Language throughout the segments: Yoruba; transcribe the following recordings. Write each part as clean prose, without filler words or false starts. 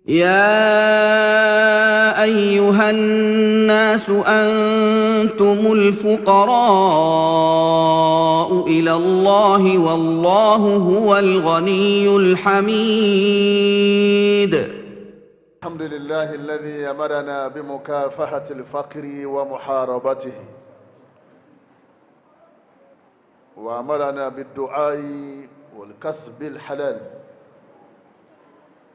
يا ايها الناس انتم الفقراء الى الله، والله هو الغني الحميد. الحمد لله الذي أمرنا بمكافحة الفقر ومحاربته، وأمرنا بالدعاء والكسب الحلال،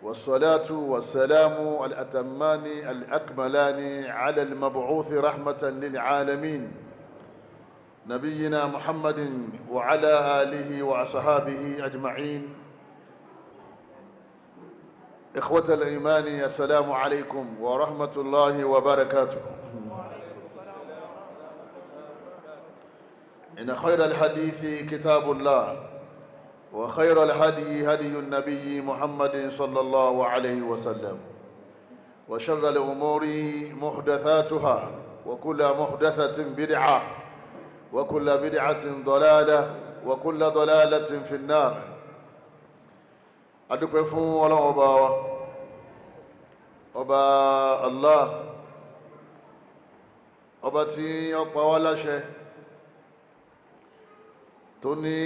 والصلاة والسلام الأتمان الأكملان على المبعوث رحمة للعالمين، نبينا محمد وعلى آله وأصحابه أجمعين. إخوة الإيمان، السلام عليكم ورحمة الله وبركاته. إن خير الحديث كتاب الله، وخير الهدي هدي النبي محمد صلى الله عليه وسلم، وشر الأمور محدثاتها، وكل محدثة بدعة، وكل بدعة ضلالة، وكل ضلالة في النار. Adúpẹ́ fún Ọlọ́run ọba wa, ọba Allah, ọba tí ó pa wá láṣẹ, tó ní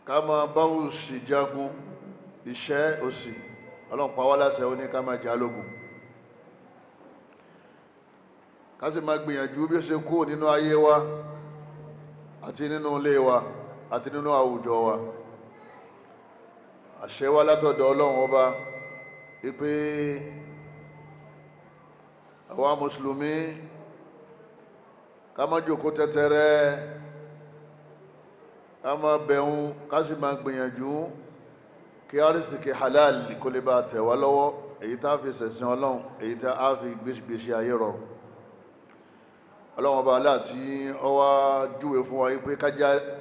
ká máa bá òṣì jagun, ìṣẹ́ òṣì. Ọlọ́run pa wá láṣẹ, ó ní ká máa jà lógun, ká sì máa gbìyànjú bí ó ṣe kúrò nínú ayé wa àti nínú ilé wa àti nínú àwùjọ wa. Àṣẹ wá látọ̀dọ̀ Ọlọ́run ọba wípé àwa mùsùlùmí ká má jókòó tẹ́tẹ́rẹ́, ká má bẹ̀rùn, ká sì máa gbìyànjú kí arísìkí halal kó lè bá tẹ̀ wá lọ́wọ́, èyí tá fi ṣẹ̀sìn Ọlọ́run, èyí tá a fi gbéṣe ayé rọrùn. Ọlọ́run ọba aláàtí ó wá júwe fún wa wípé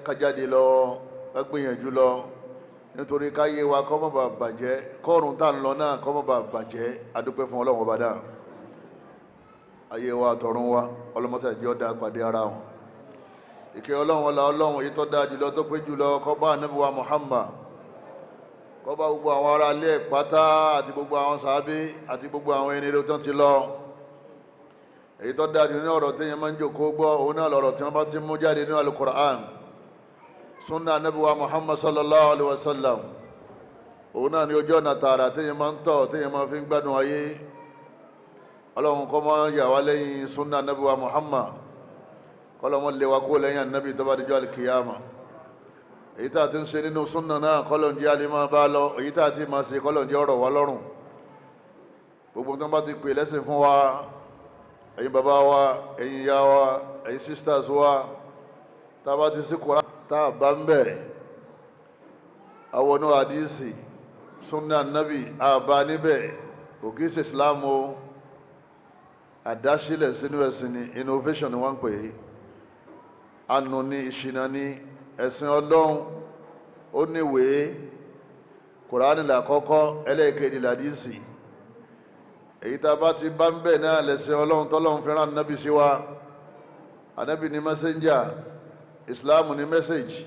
ká jáde lọ, ká gbìyànjú lọ, nítorí káyé wa kó má bàa bàjẹ́, kọ́ọ̀rùn tá ń lọ náà kó má bàa bàjẹ́. Adúpẹ́ fún Ọlọ́run ọba náà. Ayé wa àtọ̀run wa, ọlọ́mọsá ìjọ dá pàdé ara wọn. Ìkẹ́ Ọlọ́run, ọlá Ọlọ́run, èyí tó dáa jùlọ, tó pé jùlọ, kó bá Ànábì wa Muhammad, kó bá gbogbo àwọn ará ilé ẹ̀ pátá àti gbogbo àwọn sàábé àti gbogbo àwọn ẹni rere tó ti lọ. Èyí tó dáa jù ní ọ̀rọ̀ téèyàn máa ń jòkó gbọ́, òun náà lọ̀rọ̀ tí wọ́n bá ti mú jáde nínú Al-Qur'an, sunna Ànábì wa Muhammad sallallahu alaihi wasallam. Òun náà ní ojú ọ̀nà tààrà téèyàn máa ń tọ̀, téèyàn máa fi ń gbádùn ayé. Ọlọ́run kó má yà wá lẹ́yìn sunna Ànábì wa Muhammad, kọ́lọ́mọ́ lé wa kó lẹ́yìn Ànábì tó bá dijọ́ alikiyama. Èyí tá a ti ń ṣe nínú sunna náà, kọ́lọ́n jẹ́ alẹ́ máa bá lọ. Èyí tá a ti máa ṣe, kọ́lọ́n jẹ́ ọ̀rọ̀ wa lọ́rùn. Gbogbo tó ń bá ti pè lẹ́sìn fún wa, ẹ̀yin bàbá wa, ẹ̀yin ìyá wa, ẹ̀yin sisters wa, tá a bá ti sí Kùránì tá a bá ń bẹ̀, àwọn àdìsí sunna Ànábì àbá níbẹ̀, kò kí ṣe Islam o. Àdásílẹ̀ sínú ẹ̀sìn ni, innovation ni wọ́n ń pè é. Anu ní ìṣìnà ní ẹ̀sìn Ọlọ́run. Ó níwèé, Kùránì làkọ́kọ́, ẹlẹ́ẹ̀kejì làdísì. Èyí tá a bá ti bá ń bẹ̀ náà lẹ̀sìn Ọlọ́run tọ́lọ́run fi rán Ànábì sí wa. Ànábì ní messenger, Islam ní message.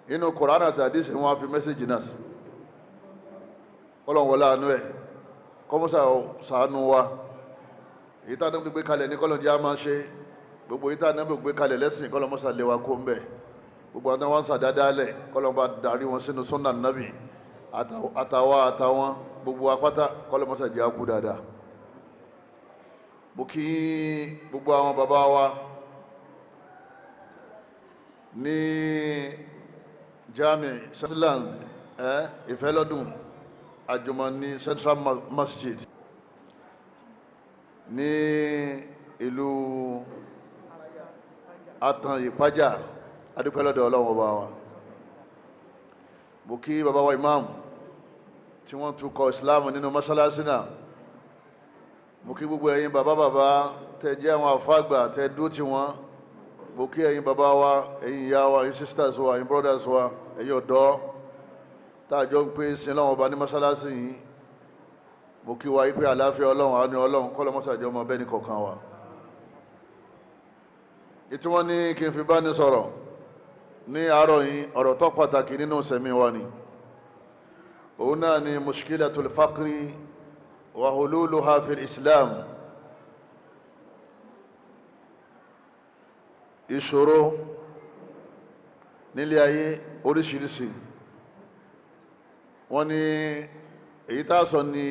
Inú Kùránì àti àdísì wọn á fi message náà sí. Ọlọ́run wọlé àánú ẹ̀, kọ́mọ́sà ṣàánú wa. Èyí tá a gbé kalẹ̀ ní kọ́lọ̀ jẹ́ a máa ṣe. Gbogbo èyí tá a gbé kalẹ̀ lẹ́sìn, kọ́lọ̀ mọ́sà lé wa kó ń bẹ̀. Gbogbo àwọn tí wọ́n ń sàdádálẹ̀, kọ́lọ̀ bá darí wọn sínú sunna Nábì àtàwọn àtàwọn gbogbo apáta, kọ́lọ̀ mọ́sà jẹ́ akú dáadáa. Mo kí gbogbo àwọn bàbá wa ní Jami Switzerland, Ìfẹ́lọ́dún Àjùmọ̀ní Central Masjid ní ìlú Atan Ìpájà. Adúpẹ́ lọ́dọ̀ Ọlọ́run ọba wa. Mo kí bàbá wa imam tí wọ́n tukọ̀ Islam nínú mọ́sálásí náà. Mo kí gbogbo ẹ̀yin bàbá bàbá tẹ́ jẹ́ àwọn àfáàgbà tẹ́ dúró tì wọ́n. Mo kí ẹ̀yin bàbá wa, ẹ̀yin ìyá wa, ẹ̀yin sisters wa, ẹ̀yin brothers wa, ẹ̀yin ọ̀dọ́ tá a jọ ń pè sí Ọlọ́run ọba ní mọ́sálásí yìí. Mo kí wa pé àlàáfíà Ọlọ́run, àánú Ọlọ́run, kọ́lọ́ mọ́sàájọ́ ọmọ bẹ́ẹ̀ ní kọ̀ọ̀kan wa. Ìtí wọ́n ní kí n fi bá ní sọ̀rọ̀ ní àárọ̀ yìí, ọ̀rọ̀ tó pàtàkì nínú sẹ̀mí wa ni. Òun náà ni mushkilatul faqri wa hululuha fil Islam. Ìṣòro nílé ayé oríṣiríṣi, wọ́n ní èyí tá a sọ ní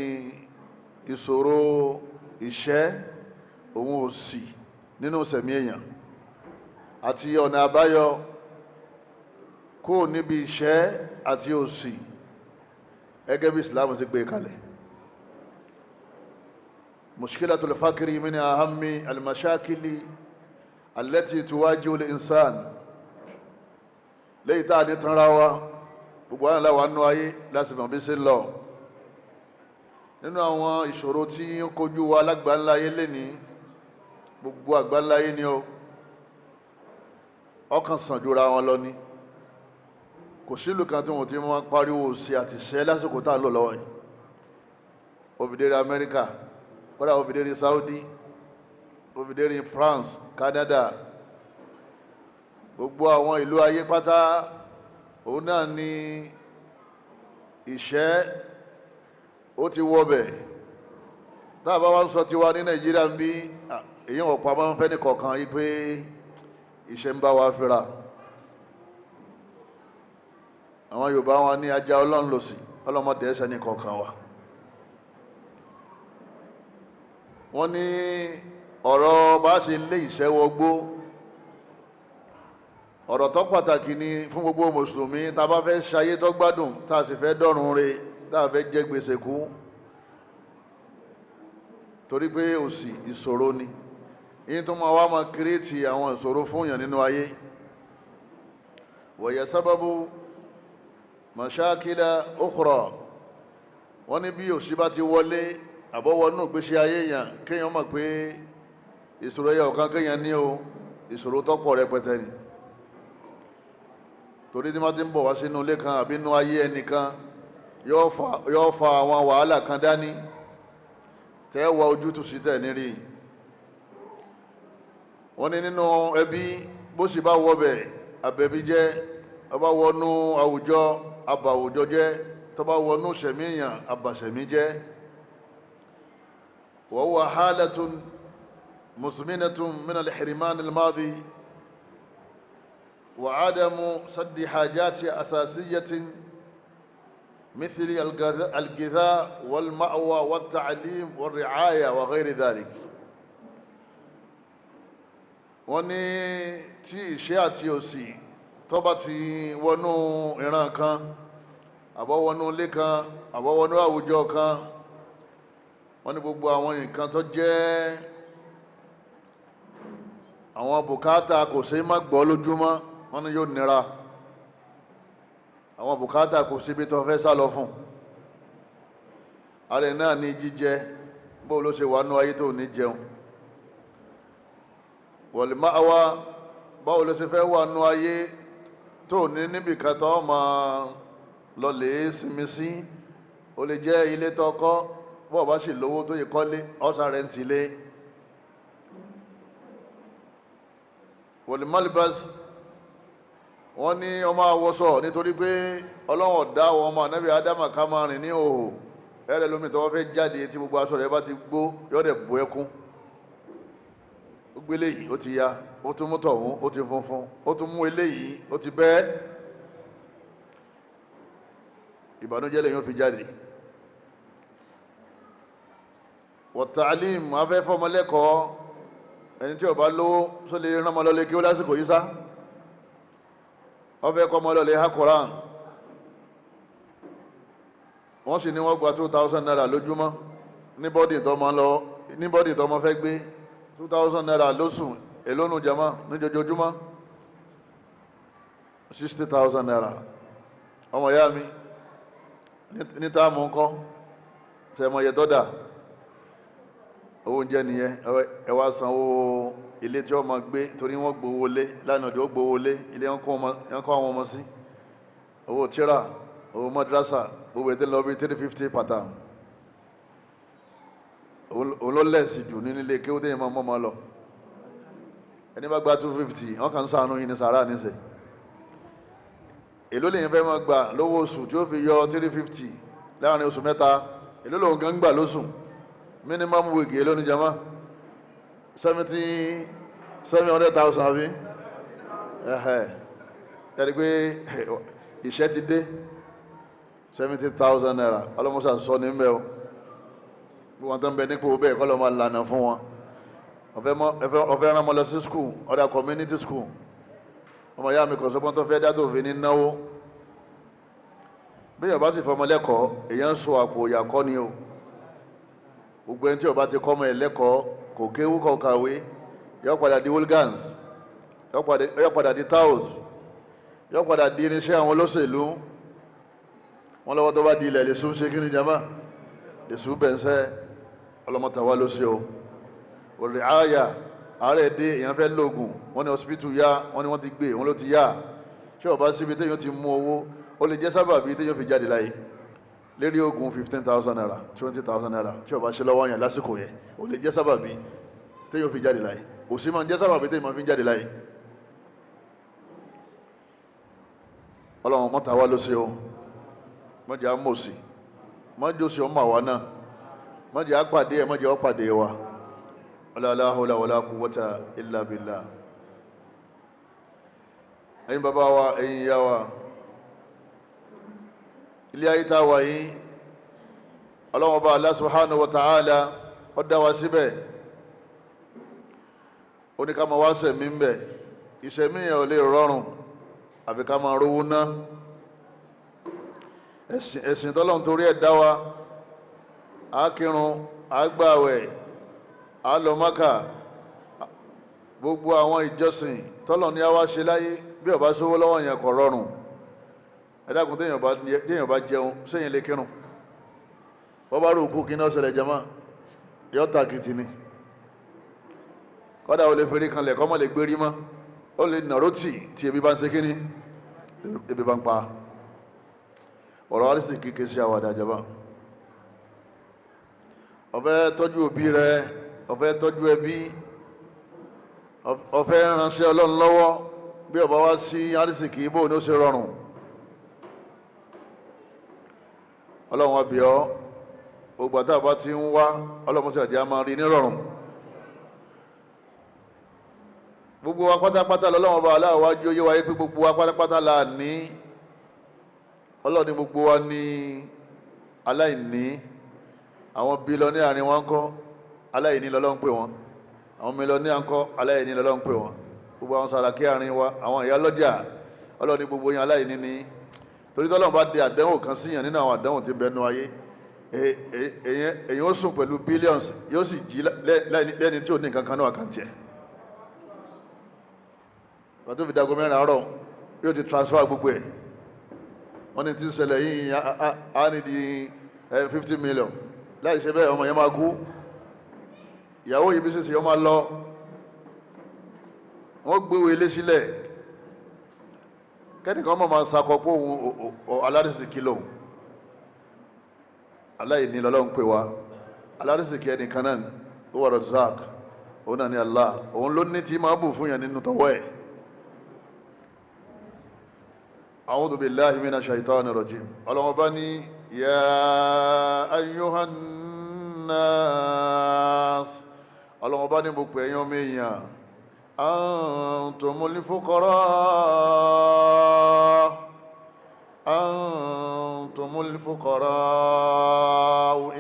ìṣòro ìṣẹ́ òun òṣì nínú sẹ̀mí èèyàn àti ọ̀nà àbáyọ kó níbi ìṣẹ́ àti òṣì gẹ́gẹ́ bí Islam ti gbé kalẹ̀. Mushkilatul fakiri min ahammi al-mashakili allati tuwajihu al-insan. Léyìí tá a ní tanra wa, gbogbo àwọn aláwa nú ayé láti mọ̀ bí ṣe ń lọ nínú àwọn ìṣòro tí ń kojú wa lágbàńláyé lénìí. Gbogbo àgbáńláyé ni ó ọkàn sàn jura wọn lọ ni. Kò sílùú kan tí wọn ti máa pariwo òṣì àtìṣẹ́ lásìkò tá à ń lò lọ́wọ́ yìí. Òfìdérí Amẹ́ríkà, kódà òfìdérí Saudi, òfìdérí France, Canada, gbogbo àwọn ìlú ayé pátá, òun náà ni ìṣẹ́ ó ti wọbẹ̀. Tá a bá wá ń sọ tiwa ní Nàìjíríà ń bí, èyí ọ̀pọ̀ máa ń fẹ́ ní kọ̀ọ̀kan yí pé ìṣẹ́ ń bá wa fira. Àwọn Yorùbá wọn ní ajá Ọlọ́run lòsì, ọlọ́mọdé ẹsẹ̀ ní kọ̀ọ̀kan wa. Wọ́n ní ọ̀rọ̀ bá ṣe lé ìṣẹ́ wọgbó, ọ̀rọ̀ tó pàtàkì ni fún gbogbo mùsùlùmí tá a bá fẹ́ ṣayé tó gbádùn, tá a sì fẹ́ dọ́run re, tá a fẹ́ jẹ gbèsè kú. Torí pé òṣì ìṣòro ni, yín tó máa wá máa kírètì àwọn ìṣòro fún yàn nínú ayé. Wọ̀yẹ̀ sábàbù mashakila ukhra. Wọ́n ní bí òṣì bá ti wọlé àbọ̀wọ́nú ìgbésí ayé yàn, kéèyàn mọ̀ pé ìṣòro ẹyọ kan kéèyàn ní o, ìṣòro tó pọ̀ rẹpẹtẹ ni. Torí tí wọ́n ti ń bọ̀ wá sínú ilé kan àbí inú ayé ẹnìkan, yóò fa àwọn wàhálà kan dání tẹ́ wá ojútùú sí tẹ̀ nírí. Wọ́n ní nínú ẹbí, bó sì bá wọbẹ̀ abẹ́bí jẹ́, ọba wọnú àwùjọ abàwùjọ jẹ́, tó bá wọnú sẹ̀mí èèyàn abàsẹ̀mí jẹ́. Wa huwa halatun musminatun min al-hirman al-madi wa adamu saddi hajati asasiyatin مثل الغذاء والمأوى والتعليم والرعاية وغير ذلك. Wọ́n ní tí ìṣẹ́ àti òṣì tó bá ti wọnú ìran kan, àbọ̀wọnú ilé kan, àbọ̀wọnú àwùjọ kan, wọ́n ní gbogbo àwọn nǹkan tó jẹ́ àwọn bùkátà kò ṣeé má gbọ́ lójúmọ́, wọ́n ní yóò nira. Àwọn bùkátà kò síbi tó fẹ́ sá lọ fún ààrẹ náà ní jíjẹ. Bó ló ṣe wà nú ayé tó ní jẹun? Wọ̀lì máa wá, báwo ló ṣe fẹ́ wà nú ayé tó ní níbìkan tó máa lọ lè sinmi sí? Ó lè jẹ́ ilé tó kọ́, bọ́ọ̀ bá sì lówó tó yẹ kọ́lé, ọ̀sà rẹ̀ ń tilé. Wọ̀lì malibas, wọ́n ní ọmọ àwọ̀sọ̀ nítorí pé Ọlọ́run ọ̀dá wọn ọmọ ànábì Ádámà ká máa rìn ní òhò. Ẹ̀rẹ̀ lómi tó wọ́n fẹ́ jáde tí gbogbo aṣọ rẹ̀ bá ti gbó, yọ́dẹ̀ bó ẹkún. Ó gbé eléyìí, ó ti ya, ó tún mú tọ̀hún, ó ti funfun, ó tún mú eléyìí, ó ti bẹ́. Ìbànújẹ́ lẹ́yìn ó fi jáde. Wọ̀tàlím, afẹ́fọ́mọlẹ́kọ̀ọ́, ẹni tí ó bá lówó só lè rán ọmọ lọ lé kí ó lásìkò yìí sá wọ́n fẹ́ kọ́ ọmọ lọ lè ha Koran, wọ́n sì ní wọ́n gba 2,000 naira lójúmọ́ ní bọ́dì tó máa lọ, ní bọ́dì tó máa fẹ́ gbé 2,000 naira lóṣù. Èlónú jama ní jojoojúmọ́? 60,000 naira. Ọmọ ìyá mi, ní táàmù ńkọ́ tẹ̀mọ̀ yẹ tọ́dà owó oúnjẹ nìyẹn. Ẹ wá sanwó ilé tí wọ́n máa gbé, torí wọ́n gbowó lé lánàá, tí wọ́n gbowó lé ilé wọn kọ́ àwọn ọmọ sí, owó tíra, owó madrasa, gbogbo ètò lọ bí 350 pàtà. Òun ló lẹ̀sì jù nínú ilé kí ó tẹ̀yìn máa mọ́ máa lọ. Ẹni bá gba 250, wọ́n kàn ń sànú yìí ní sàrà níṣẹ́. Èló lèyìn fẹ́ máa gbà lówó oṣù tí ó fi yọ 350? Láàrin oṣù 3, èló lòun gan gbà lóṣù? Minimum wage èló ní jama? 700,000 àbí? Ẹ̀rí pé ìṣẹ́ ti dé. 70,000 naira, ọlọ́mọṣà sọ ní mbẹ́ o. Bí wọ́n tó ń bẹ nípò bẹ́ẹ̀ kọ́ lọ́ máa lànà fún wọn. Ọ̀fẹ́ rán mọ́ lọ sí school, ọ̀dà community school. Ọmọ ìyá mi kò sọ́gbọ́n tó fẹ́ dá tó fi ní náwó. Bí èèyàn bá sì fọmọ lẹ́kọ̀ọ́, èèyàn ń sọ àpò ìyàkọ́ ni o. Gbogbo ẹni tí ó bá ti kọ́mọ ẹ̀ lẹ́kọ̀ọ́, kò kéwú, kò kàwé, yóò padà di hooligans, yóò padà di touts, yóò padà di irinṣẹ́ àwọn olóṣèlú. Wọn lọ́wọ́ tó bá di ilẹ̀ lè sún ṣe kí ni jama lè sún bẹ̀nsẹ́. Ọlọ́mọta wa ló ṣe o. Òrì àyà àárẹ̀ dé, èèyàn fẹ́ lóògùn, wọ́n ní hospital yá, wọ́n ní wọ́n ti gbé wọ́n ló ti yá. Ṣé ó bá síbi téèyàn ti mú owó, ó lè jẹ́ sábàbí téèyàn fi jáde láyé lérí oògùn 15,000 naira, 20,000 naira. Tí ó bá ṣe lọ́wọ́ yẹn lásìkò yẹn, ó lè jẹ́ sábàbí téèyàn fi jáde láyé. Òsì máa ń jẹ́ sábàbí téèyàn fi jáde láyé. Ọlọ́run mọ́ta wá ló ṣe o. Mọ́jà mọ̀ọ́sì, mọ́jọ́ sí ọmọ àwa náà, mọ́jà pàdé ẹ̀, mọ́jà ọ̀pàdé wa. La hawla wala quwwata illa billah. Ẹ̀yin bàbá wa, ẹ̀yin ìyá wa, ilé ayé tá a wà yìí, Ọlọ́run Ọba Allah subhanahu wa ta'ala ó dá wa síbẹ̀, ó ní ká máa wá sẹ̀mí ń bẹ̀. Ìṣẹ̀mí yẹn ò lè rọrùn àfi ká máa rówó ná. Ẹ̀sìn tọ́lọ́run torí ẹ̀ dá wa, á kírun, á gbààwẹ̀, á lọ Mákà, gbogbo àwọn ìjọsìn tọ́lọ́run ní á wá ṣe láyé, bí ó bá sówó lọ́wọ́ yẹn kò rọrùn. Ẹ dákun, téèyàn bá jẹun, sẹ́yìn lè kírun? Wọ́n bá rò kú, kí náà ṣẹlẹ̀ jama? Yọ tàkìtì ni. Kọ́dà ó lè ferí kanlẹ̀, kọ́mọ lè gbérí mọ́, ó lè nàró tì tí ebi bá ń ṣe kíní, ebi bá ń pa. Ọ̀rọ̀ arísì kíkẹ́ sí àwàdà jama. Ó fẹ́ tọ́jú òbí rẹ, ó fẹ́ tọ́jú ẹbí, ó fẹ́ ránṣẹ́ Ọlọ́run lọ́wọ́, bí ó bá wá sí arísìkí, bó ní ó ṣe rọrùn? Ọlọ́run wa bẹ̀ ọ́, gbogbo àtàbà tí ń wá, Ọlọ́run sì àjẹ́ a máa rí nírọ̀rùn. Gbogbo wa pátápátá lọ́lọ́run ọba aláwọ̀ wájú yé wa yé pé gbogbo wa pátápátá la ní. Ọlọ́run ní gbogbo wa ní aláìní. Àwọn bílíọ̀nì ní wọn kọ́, aláìní lọ́lọ́run pè wọ́n. Àwọn mílíọ̀nì kọ́, aláìní lọ́lọ́run pè wọ́n. Gbogbo àwọn sàràkí àárín wa, àwọn ìyá lọ́jà, Ọlọ́run ní gbogbo yẹn aláìní ní. Torí tọ́lọ́run bá di àdánwò kan síyàn nínú àwọn àdánwò tí ń bẹ nú ayé, èyàn ó sùn pẹ̀lú billions, yóò sì jí lẹ́ni tí ò ní nǹkan kan náà àkáǹtì ẹ̀. Pàtó fi dago 4 àárọ̀, yóò ti transfer gbogbo ẹ̀. Wọ́n ní tí ń ṣẹlẹ̀ yìí á ní di 50 million. Láì ṣe bẹ́ẹ̀, ọmọ yẹn máa kú, ìyàwó yìí bí sísè yọ máa lọ, wọ́n gbéwò ilé sílẹ̀. Kẹ́nìkan mọ̀ máa sakọ pé òun aládìsíkí lòun. Aláìní lọ́lọ́run pè wá. Aládìsíkí ẹnìkan náà ni ó wà, Razak, òun náà ni Allah. Òun ló ní tí máa bù fún yàn nínú tọwọ́ ẹ̀. A'udhu billahi minash shaitani rajim. Ọlọ́wọ́n bá ní ya ayyuhan nas, ọlọ́wọ́n bá ní gbogbo ẹ̀yin ọmọ èèyàn, antumul fuqara, antumul fuqara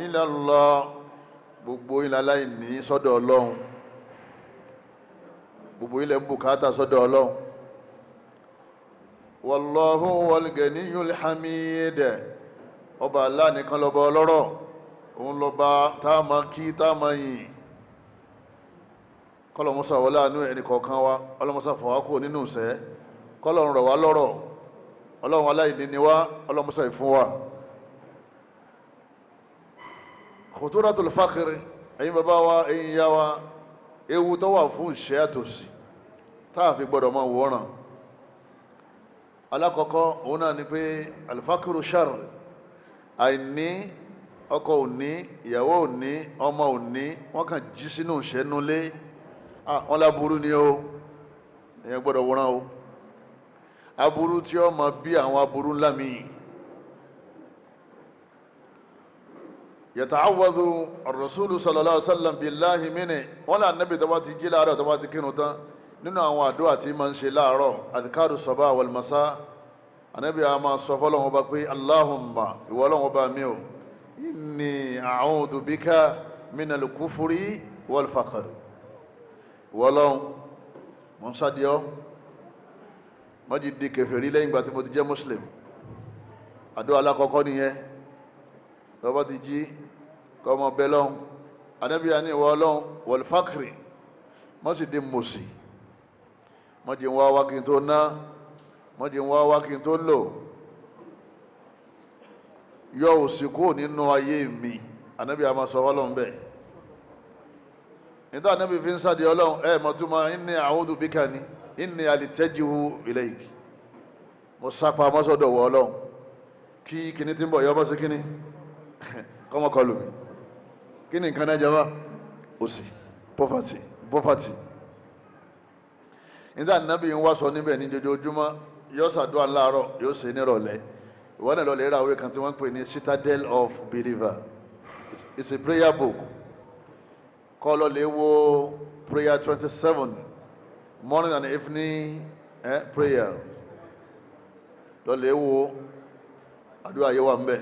ila Allah, gbogbo ilẹ̀ aláìní sọ́dọ̀ Ọlọ́run, gbogbo ilẹ̀ ń bùkátà sọ́dọ̀ Ọlọ́run. Wallahu wal ganiyul hamid. Ọba Allah nìkan lọ́ba ọlọ́rọ̀, òun lọ́ba tá a máa kí, tá a máa yìn. Kọlọmọsà wọlé àánú ẹnì kọ̀ọ̀kan wa, ọlọmọsà fọwọ́ kò nínú ìṣẹ́, kọlọ̀run rọ̀ wá lọ́rọ̀. Ọlọ́run aláìní ni wá, ọlọmọsà ìfún wa. Khuturatul faqr. Ẹ̀yin bàbá wa, ẹ̀yin ìyá wa, ewu tó wà fún ìṣẹ́ àtòsí tá a fi gbọ́dọ̀ máa wòran. Alákọ̀ọ́kọ́, òun náà ni pé alfakiru shar, àìní ọkọ òní, ìyàwó òní, ọmọ òní, wọ́n kàn jí sínú ìṣẹ́nulé, wọ́n láburú ni o. Èèyàn gbọ́dọ̀ wòran o. Aburú tí ó máa bí àwọn aburú ńlá mi. Yata'awwadhu ar-rasulu sallallahu alaihi wasallam billahi minhu. Wọ́n lé ànábì tó bá ti jí láàárọ̀, tó bá ti kírun tán, nínú àwọn àdúrà tí máa ń ṣe láàárọ̀, adhkaru sabah wal masa, ànábì a máa sọ fọ́lọ́hun ọba pé Allahumma, ìwọ Ọlọ́hun ọba mi o, inni a'udhu bika minal kufri wal faqr. Ìwọ Ọlọ́hun, mọ̀ ń sádìọ́ mọ́jì di kèfèrí lẹ́yìn ìgbà tí mo ti jẹ́ muslim. Àdúrà alákọ̀ọ́kọ́ nìyẹn. Tó bá ti jí, kọ́mọ bẹ lọ́hùn. Ànábì ní ìwọ Ọlọ́hun, wal faqri, mọ́ sì di mòsì, mọ́jì ń wá wá kí n tó ná, mọ́jì ń wá wá kí n tó lò, yọ òsì kúrò nínú ayé mi. Ànábì a máa sọ Ọlọ́hun bẹ́ẹ̀. Nítorí ànábì fi ń sáde Ọlọ́hun ẹ̀ mọ̀túnmọ̀ inni a'udhu bika ni inni alitajihu ilayk, mo sápa mọ́sọ̀dọ̀ wọ Ọlọ́hun kí kíní tí ń bọ̀ yọ bọ́ sí kíní kọ́mọ kọlù mi. Kí ni nǹkan náà jẹ́ wá? Òsì, poverty, poverty. Nígbà nábì ń wá sọ níbẹ̀ ní jojoojúmọ́, yóò ṣàdúrà láàárọ̀, yóò ṣe nírọ̀lẹ́. Ìwọ náà lọ lè ra ìwé kan tí wọ́n ń pè ní Citadel of Believer. It's a prayer book. Kọ́ lọ lè wo prayer 27, morning and evening prayer. Lọ lè wo àdúrà yẹn wà ń bẹ̀.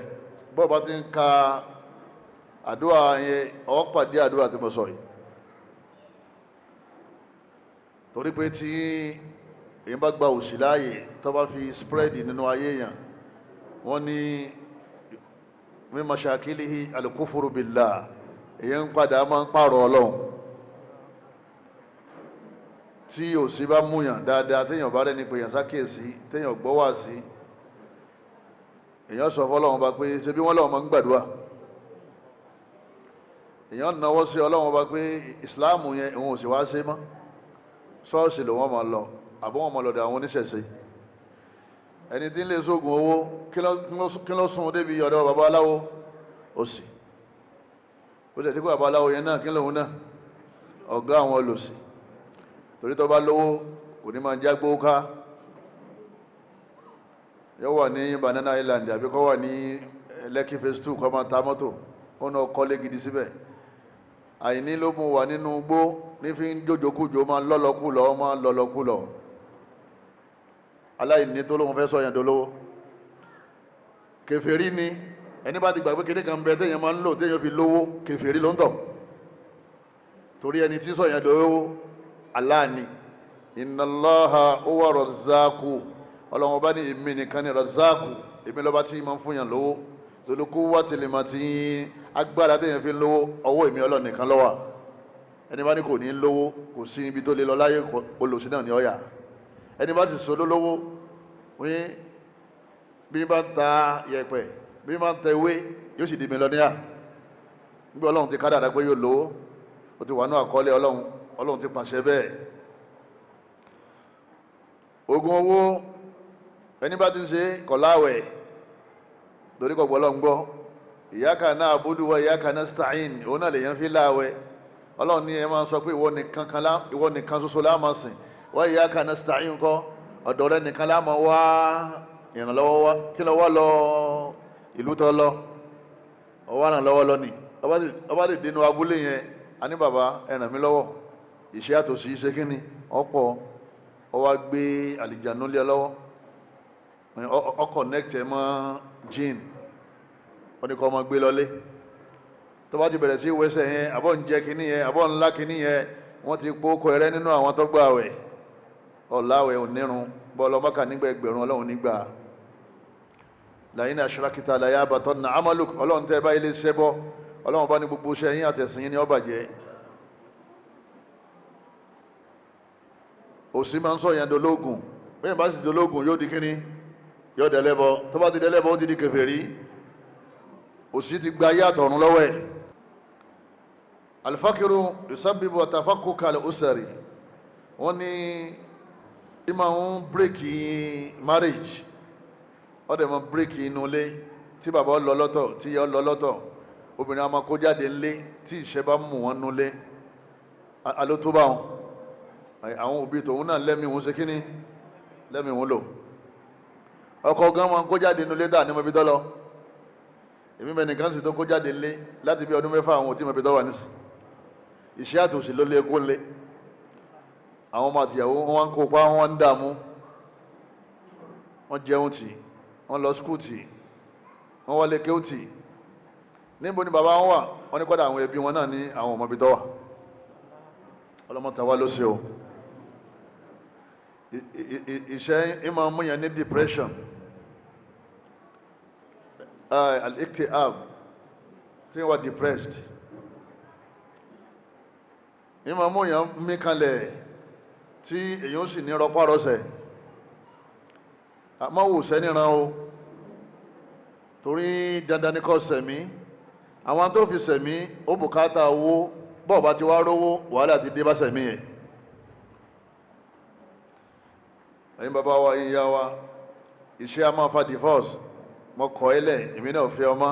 Bọ́ọ̀ bá ti ń ka àdúrà yẹn, ó pàdé àdúrà tí mo sọ yìí, torí pé tí èyí bá gba òṣì láàyè, tó bá fi spread nínú ayé yàn, wọ́n ní min mashakilihi al-kufru billah, èyí ń padà máa ń pààrọ̀ Ọlọ́run. Tí òṣì bá múyàn dáadáa, téèyàn bá rẹ́ni pèèyàn sákèsí, téèyàn gbọ́ wá sí, èyàn sọ fọlọ́run bá pé ṣe bí wọ́n lọ́wọ́ máa ń gbàdúrà. Èyàn náwó sí Ọlọ́run bá pé ìsìláàmù yẹn, òun ò sì wá ṣe mọ́, ṣọ́ọ̀ṣì ló wọ́n máa lọ, àbọ̀ wọ́n máa lọ́dọ̀ àwọn oníṣẹ̀ṣe. Ẹni tí ń lè sógun owó, kí ló sún débi ọ̀dọ̀ babaláwo? Òsì. Ó sì ti pé babaláwo yẹn náà, kí lóun náà? Ọ̀gá àwọn olòṣì, torí tó bá lówó, kò ní máa jágbó ká. Yóò wà ní Banana Island àbí kó wà ní Lekki Phase 2, kó máa ta mọ́tò, ó náà kọ́lé gidi síbẹ̀. Àìní ló mú wà nínú igbó ní fi ń jójókújó, máa lọ́lọ́kúlọ̀, máa lọ́lọ́kúlọ̀. Aláìní tó lóun fẹ́ sọ̀yàn dolówó, kèfèrí ni. Ẹni bá ti gbàgbé kéde kan bẹ téèyàn máa ń lò téèyàn fi lówó, kèfèrí ló ń tọ̀, torí ẹni tí sọ̀yàn dolówó, Allah ni. Inna Allaha huwa razzaqu. Ọlọ́run ọba ní èmi nìkan ni razzaqu, èmi lọ́ba tí máa ń fún yàn lówó, dhul quwwatil matin. Agbára téèyàn fi ń lówó, ọwọ́ èmi Ọlọ́run nìkan ló wà. Ẹni bá ní kò ní lówó, kò sí ibi tó lè lọ láyé, olòṣì náà ní ọ̀yà. Ẹni bá sì so lólówó wín, bí bá ń ta yẹ̀pẹ̀, bí bá ń ta ewé, yóò sì di millionaire. Nígbà Ọlọ́run ti kádàrá pé yóò lówó, ó ti wà ní àkọọ́lẹ̀ Ọlọ́run, Ọlọ́run ti pàṣẹ bẹ́ẹ̀. Ogun owó, ẹni bá ti ń ṣe kọ̀láwẹ̀, torí kọ̀ gbọ́ Ọlọ́run gbọ́. Iyyaka na'budu wa iyyaka nasta'in, òun náà lèyàn fi láwẹ̀. Ọlọ́run ní ẹ máa sọ pé ìwọ nìkan kan, ìwọ nìkan ṣoṣo la máa sìn. Wa iyyaka nasta'in kọ́, ọ̀dọ̀ rẹ nìkan la máa wá ìrànlọ́wọ́ wá. Kí lọ wá lọ ìlú tó lọ ọwọ́ ìrànlọ́wọ́ lọ ni? Ọba lè dénú abúlé yẹn, a ní bàbá, ẹ ràn mí lọ́wọ́, ìṣe àtòsí ṣe kí ni ọ̀pọ̀. Ọ wá gbé àlìjánu lé ọ lọ́wọ́, ọ connect ẹ mọ́ jinn, ó ní kó ọmọ gbé lọlé. Tó bá ti bẹ̀rẹ̀ sí wẹsẹ̀ yẹn, àbọ̀ ń jẹ kínní yẹn, àbọ̀ ńlá kínní yẹn, wọ́n ti kó kọ ẹrẹ́ nínú àwọn tó gbà wẹ̀. Ọ̀làwẹ̀ onírun bọ́ọ̀lù ọmọkà nígbà ẹgbẹ̀rún, Ọlọ́run nígbà la'in ashrakta layahbatanna 'amaluk. Ọlọ́run tẹ́ bá ilé iṣẹ́ bọ́, Ọlọ́run bá ní gbogbo iṣẹ́ yín àtẹ̀sìn yín ní ó bàjẹ́. Òsì máa ń sọ yẹn dológun. Bẹ́ẹ̀ bá sì dológun, yóò di kíní? Yóò dẹ̀lẹ́bọ. Tó bá ti dẹ̀lẹ́bọ, ó ti di kèfèrí. Òsì ti gba ayé àtọ̀run lọ́wọ́ ẹ̀. Alifakiru yusabibu atafakuka al-usari. Wọ́n ní tí máa ń break marriage, ó dẹ̀ máa ń break inú ilé, tí bàbá ọ lọ lọ́tọ̀, tí ìyá ọ lọ lọ́tọ̀, obìnrin a máa kó jáde ńlé tí ìṣẹ́ bá mú wọn nulẹ̀. Alo tó bá wọn, àwọn òbí tòun náà lẹ́mìí wọn ṣe kíní, lẹ́mìí wọn lò. Ọkọ gan máa ń kó jáde nulẹ̀ dà ní mo bí tọ́ lọ. Èmi bẹ́ẹ̀ nìkan sì tó kó jáde lé láti bí ọdún 6, àwọn òtí mọ̀bí tó wà nísì. Ìṣẹ́ àtòsí ló lé kó lé. Àwọn ọmọ àtìyàwó wọn wá ń kópa, wọn wá ń dààmú, wọ́n jẹun tì, wọ́n lọ skul tì, wọ́n wọlé kéwù tì. Níbo ni bàbá wọn wà? Wọ́n ní kọ́dà àwọn ẹbí wọn náà ní àwọn ọmọ ibi tó wà. Ọlọ́mọ tàwa ló ṣe o. Ìṣẹ́ ìmọ̀ múyàn ní depression, al-iktiab, tí wọ́n wà depressed. Ìmọ̀ múyàn mí kanlẹ̀ tí èyàn sì ní rọpárọsẹ̀. Àmọ́ wò sẹ́niran o, torí dandan ní kó sẹ̀mí. Àwọn tó fi sẹ̀mí ó bùkátà owó. Bọ́ọ̀ bá ti wá rówó, wàhálà ti dé bá sẹ̀mí yẹn. Ẹ̀yin bàbá wa, ẹ̀yin ìyá wa, iṣẹ́ a máa fa divorce. Mo kọ̀ ẹ́ lẹ̀, èmi náà fẹ́ ọmọ.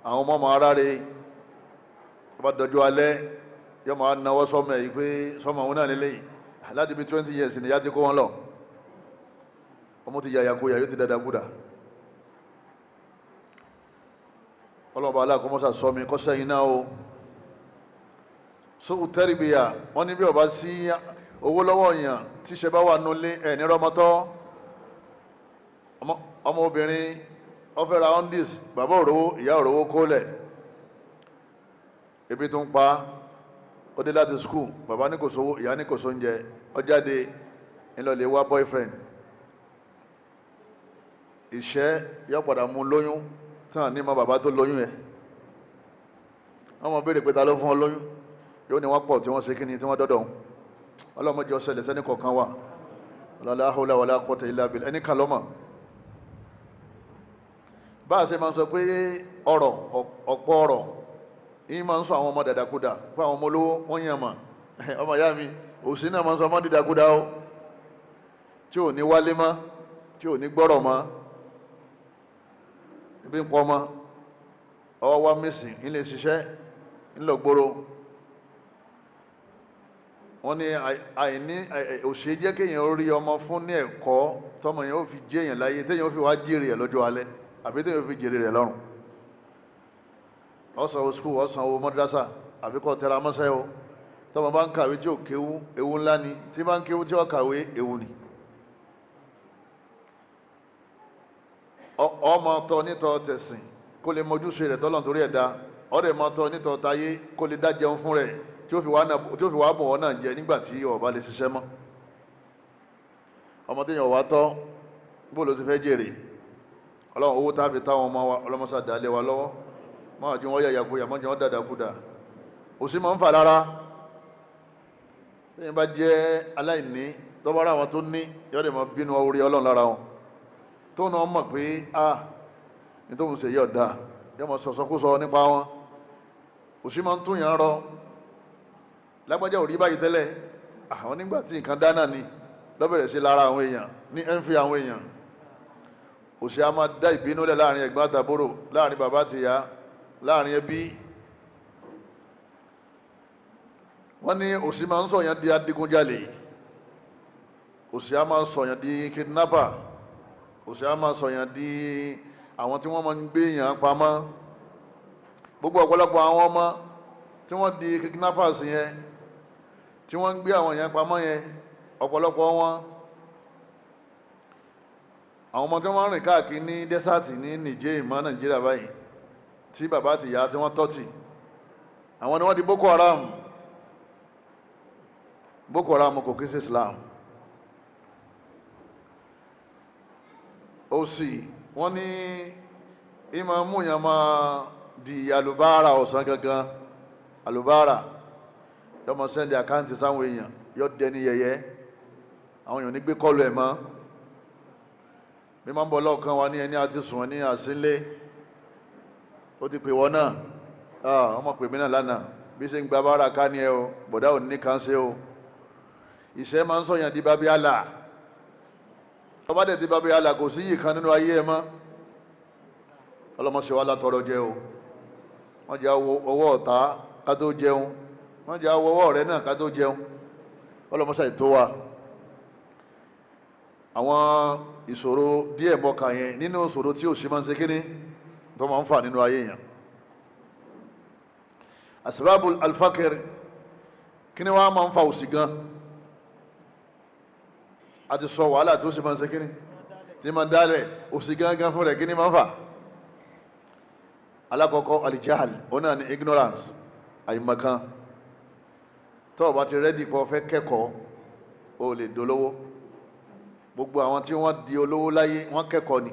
Àwọn ọmọ máa ráre tó bá dọjú alẹ́, yóò máa náwó sọmọ ẹ̀ yìí pé sọmọ òun náà lélẹ́yìí. Láti bí 20 years nìyá ti kó wọn lọ. Ọmọ ti yàyà kóyà, yóò ti dada kúdà. Ọlọ́ọ̀bá aláàkọ́mọ́sà sọ mi kọ́sẹ́ yìí náà o. So tẹ́rìbìyà, wọ́n ní bí ọba sí owó lọ́wọ́ èèyàn, tí ṣe bá wà nulẹ̀ ẹ̀ ní rọmọtọ́. Ọmọ obìnrin ó fẹ́ ra undis, bàbá òrówó, ìyá òrówó kólẹ̀, ebi tó ń pa. Ó dé láti school, bàbá ní kò sówó, ìyá ní kò sóúnjẹ. Ó jáde ńlọlẹ̀ wá boyfriend. Ìṣẹ́ yóò padà mú lóyún tí wọ́n ní mọ bàbá tó lóyún ẹ̀. Wọ́n mọ̀ béèrè pé ta ló fún ọ lóyún, yóò ní wọ́n pọ̀ tí wọ́n ṣe kíni tí wọ́n dọ́dọ̀ òun. Ọlọ́mọdé ọ̀sẹ̀lẹ̀ sẹ́ni kọ̀ọ̀kan wà. La hawla wala quwwata illa billah. Ẹni kan lọ́mọ̀ bá a ṣe máa ń sọ pé ọ̀rọ̀ ọ̀pọ̀ ọ̀rọ̀ yìí máa ń sọ àwọn ọmọ dàdàkudà pé àwọn ọmọ olówó wọ́n yàn mà. Ọmọ ìyá mi, òsì náà máa ń sọ ọmọ dìdàkudà o, tí ò ní wálé mọ́, tí ò ní gbọ́rọ̀ mọ́. Ibi ń pọ̀ ọmọ ọwọ́ wá mísìn ńlẹ̀ ṣiṣẹ́ ńlọgbóró. Wọ́n ní àìní òṣè jẹ́ kéèyàn rí ọmọ fún ní ẹ̀kọ́ tọmọ yẹn ó fi jẹ́ èèyàn láyé, téèyàn ó fi wá jèrè ẹ̀ lọ́jọ́ alẹ́, àbí téèyàn ó fi jèrè rẹ̀ lọ́run. Ọ̀sán wo skul, ọ̀sán wo mọ́dásà, àbí kọ́ tẹra mọ́sẹ́ o. Tọmọ bá ń kàwé tí ò kéwú, ewu ńlá ni. Tí bá ń kéwú tí ò kàwé, ewu ni. Ọmọ tọ nítọ tẹ̀sìn kó lè mọjúṣe rẹ̀ tọ́lọ̀ torí ẹ̀ dá. Ọ̀rẹ́ mọ tọ nítọ tayé kó lè dá jẹun fún rẹ̀, tí ó fi wá bùn ọ́ náà jẹ nígbà tí ó bá lè ṣiṣẹ́ mọ́. Ọmọ téèyàn wá tọ́, bó ló ti fẹ́ jèrè? Ọlọ́run, owó tá a fi táwọn ọmọ wa, ọlọ́mọṣà dálé wa lọ́wọ́. Máa ju wọn yàyà kuyà, máa ju wọn dàdà kudà. Òsì máa ń fà lára. Téèyàn bá jẹ́ aláìní, tọ́ba ara àwọn tó ní, yọ́ lè máa bínú orí Ọlọ́run lára wọn. Tó náà mọ̀ pé a ní tó ń ṣe yọ̀ dáa, yọ́ máa sọ̀sọ́kúsọ nípa wọn. Òsì máa ń tún yàn rọ. Lágbájá ò rí báyìí tẹ́lẹ̀, àwọn nígbà tí nǹkan dáná ni lọ́bẹ̀rẹ̀ sí lára àwọn èèyàn ní ẹ̀ ń fi àwọn èèyàn. Òṣì a máa dá ìbínú lẹ̀ láàrin ẹ̀gbọ́n àtàbúrò, láàrin bàbá àti ìyá, láàrin ẹbí. Wọ́n ní òṣì máa ń sọ̀yàn di adigunjalè, òṣì a máa sọ̀yàn di kidnapper, òṣì a máa sọ̀yàn di àwọn tí wọ́n máa ń gbé èèyàn pamọ́. Gbogbo ọ̀pọ̀lọpọ̀ àwọn ọmọ tí wọ́n di kidnappers yẹn, tí wọ́n ń gbé àwọn yẹn pamọ́ yẹn, ọ̀pọ̀lọpọ̀ wọn, àwọn ọmọ tí wọ́n rìn káàkiri ní dẹ́sàtì ní Niger ìmọ̀ Nàìjíríà báyìí, tí bàbá àti ìyá tí wọ́n tọ́tì, àwọn ni wọ́n di Boko Haram. Boko Haram kò kí sí Islam. Ó sì wọ́n ní ìmọ̀ múyàn máa di àlùbára ọ̀sán gangan. Àlùbára yọ mọ sẹ́ndì àkáǹtì sáwọn èèyàn, yọ dẹni yẹ̀yẹ́, àwọn èèyàn ní gbé kọlu ẹ̀ mọ́. Bí máa ń bọ̀ lọ́ọ̀kan wa ní ẹni àti sùn ní àsínlé, ó ti pè wọ́n náà, ọmọ pè mí náà lánàá, bí ṣe ń gba bára ká ní ẹ o, bọ̀dá ò ní kan ṣe o. Ìṣẹ́ máa ń sọ̀yàn di bábí àlà. Ọba dẹ̀ di bábí àlà, kò sí yìí kan nínú ayé ẹ mọ́. Ọlọ́mọṣẹ́ wa látọrọ jẹ o. Wọ́n jẹ́ ọwọ́ ọ̀tá ká tó jẹun, wọ́n jẹ́ ọwọ́ ọ̀rẹ́ náà ká tó jẹun. Ọlọ́mọṣẹ́ ètò wa. Àwọn ìṣòro díẹ̀ mọ́ka yẹn nínú ìṣòro tí òṣì máa ń ṣe kíní tó máa ń fà nínú ayé yẹn. Asbabul alfakir, kí ni wọ́n máa ń fa òṣì gan? A ti sọ wàhálà tó sì máa ń ṣe kíni tí máa ń dálẹ̀ òṣì gangan fún rẹ̀, kí ni máa ń fà? Alákọ̀ọ́kọ́, alijahal, òun náà ni ignorance, àìmọ̀kan. Tó o bá ti ready kó fẹ́ kẹ́kọ̀ọ́, o lè dolówó. Gbogbo àwọn tí wọ́n di olówó láyé, wọ́n kẹ́kọ̀ọ́ ni.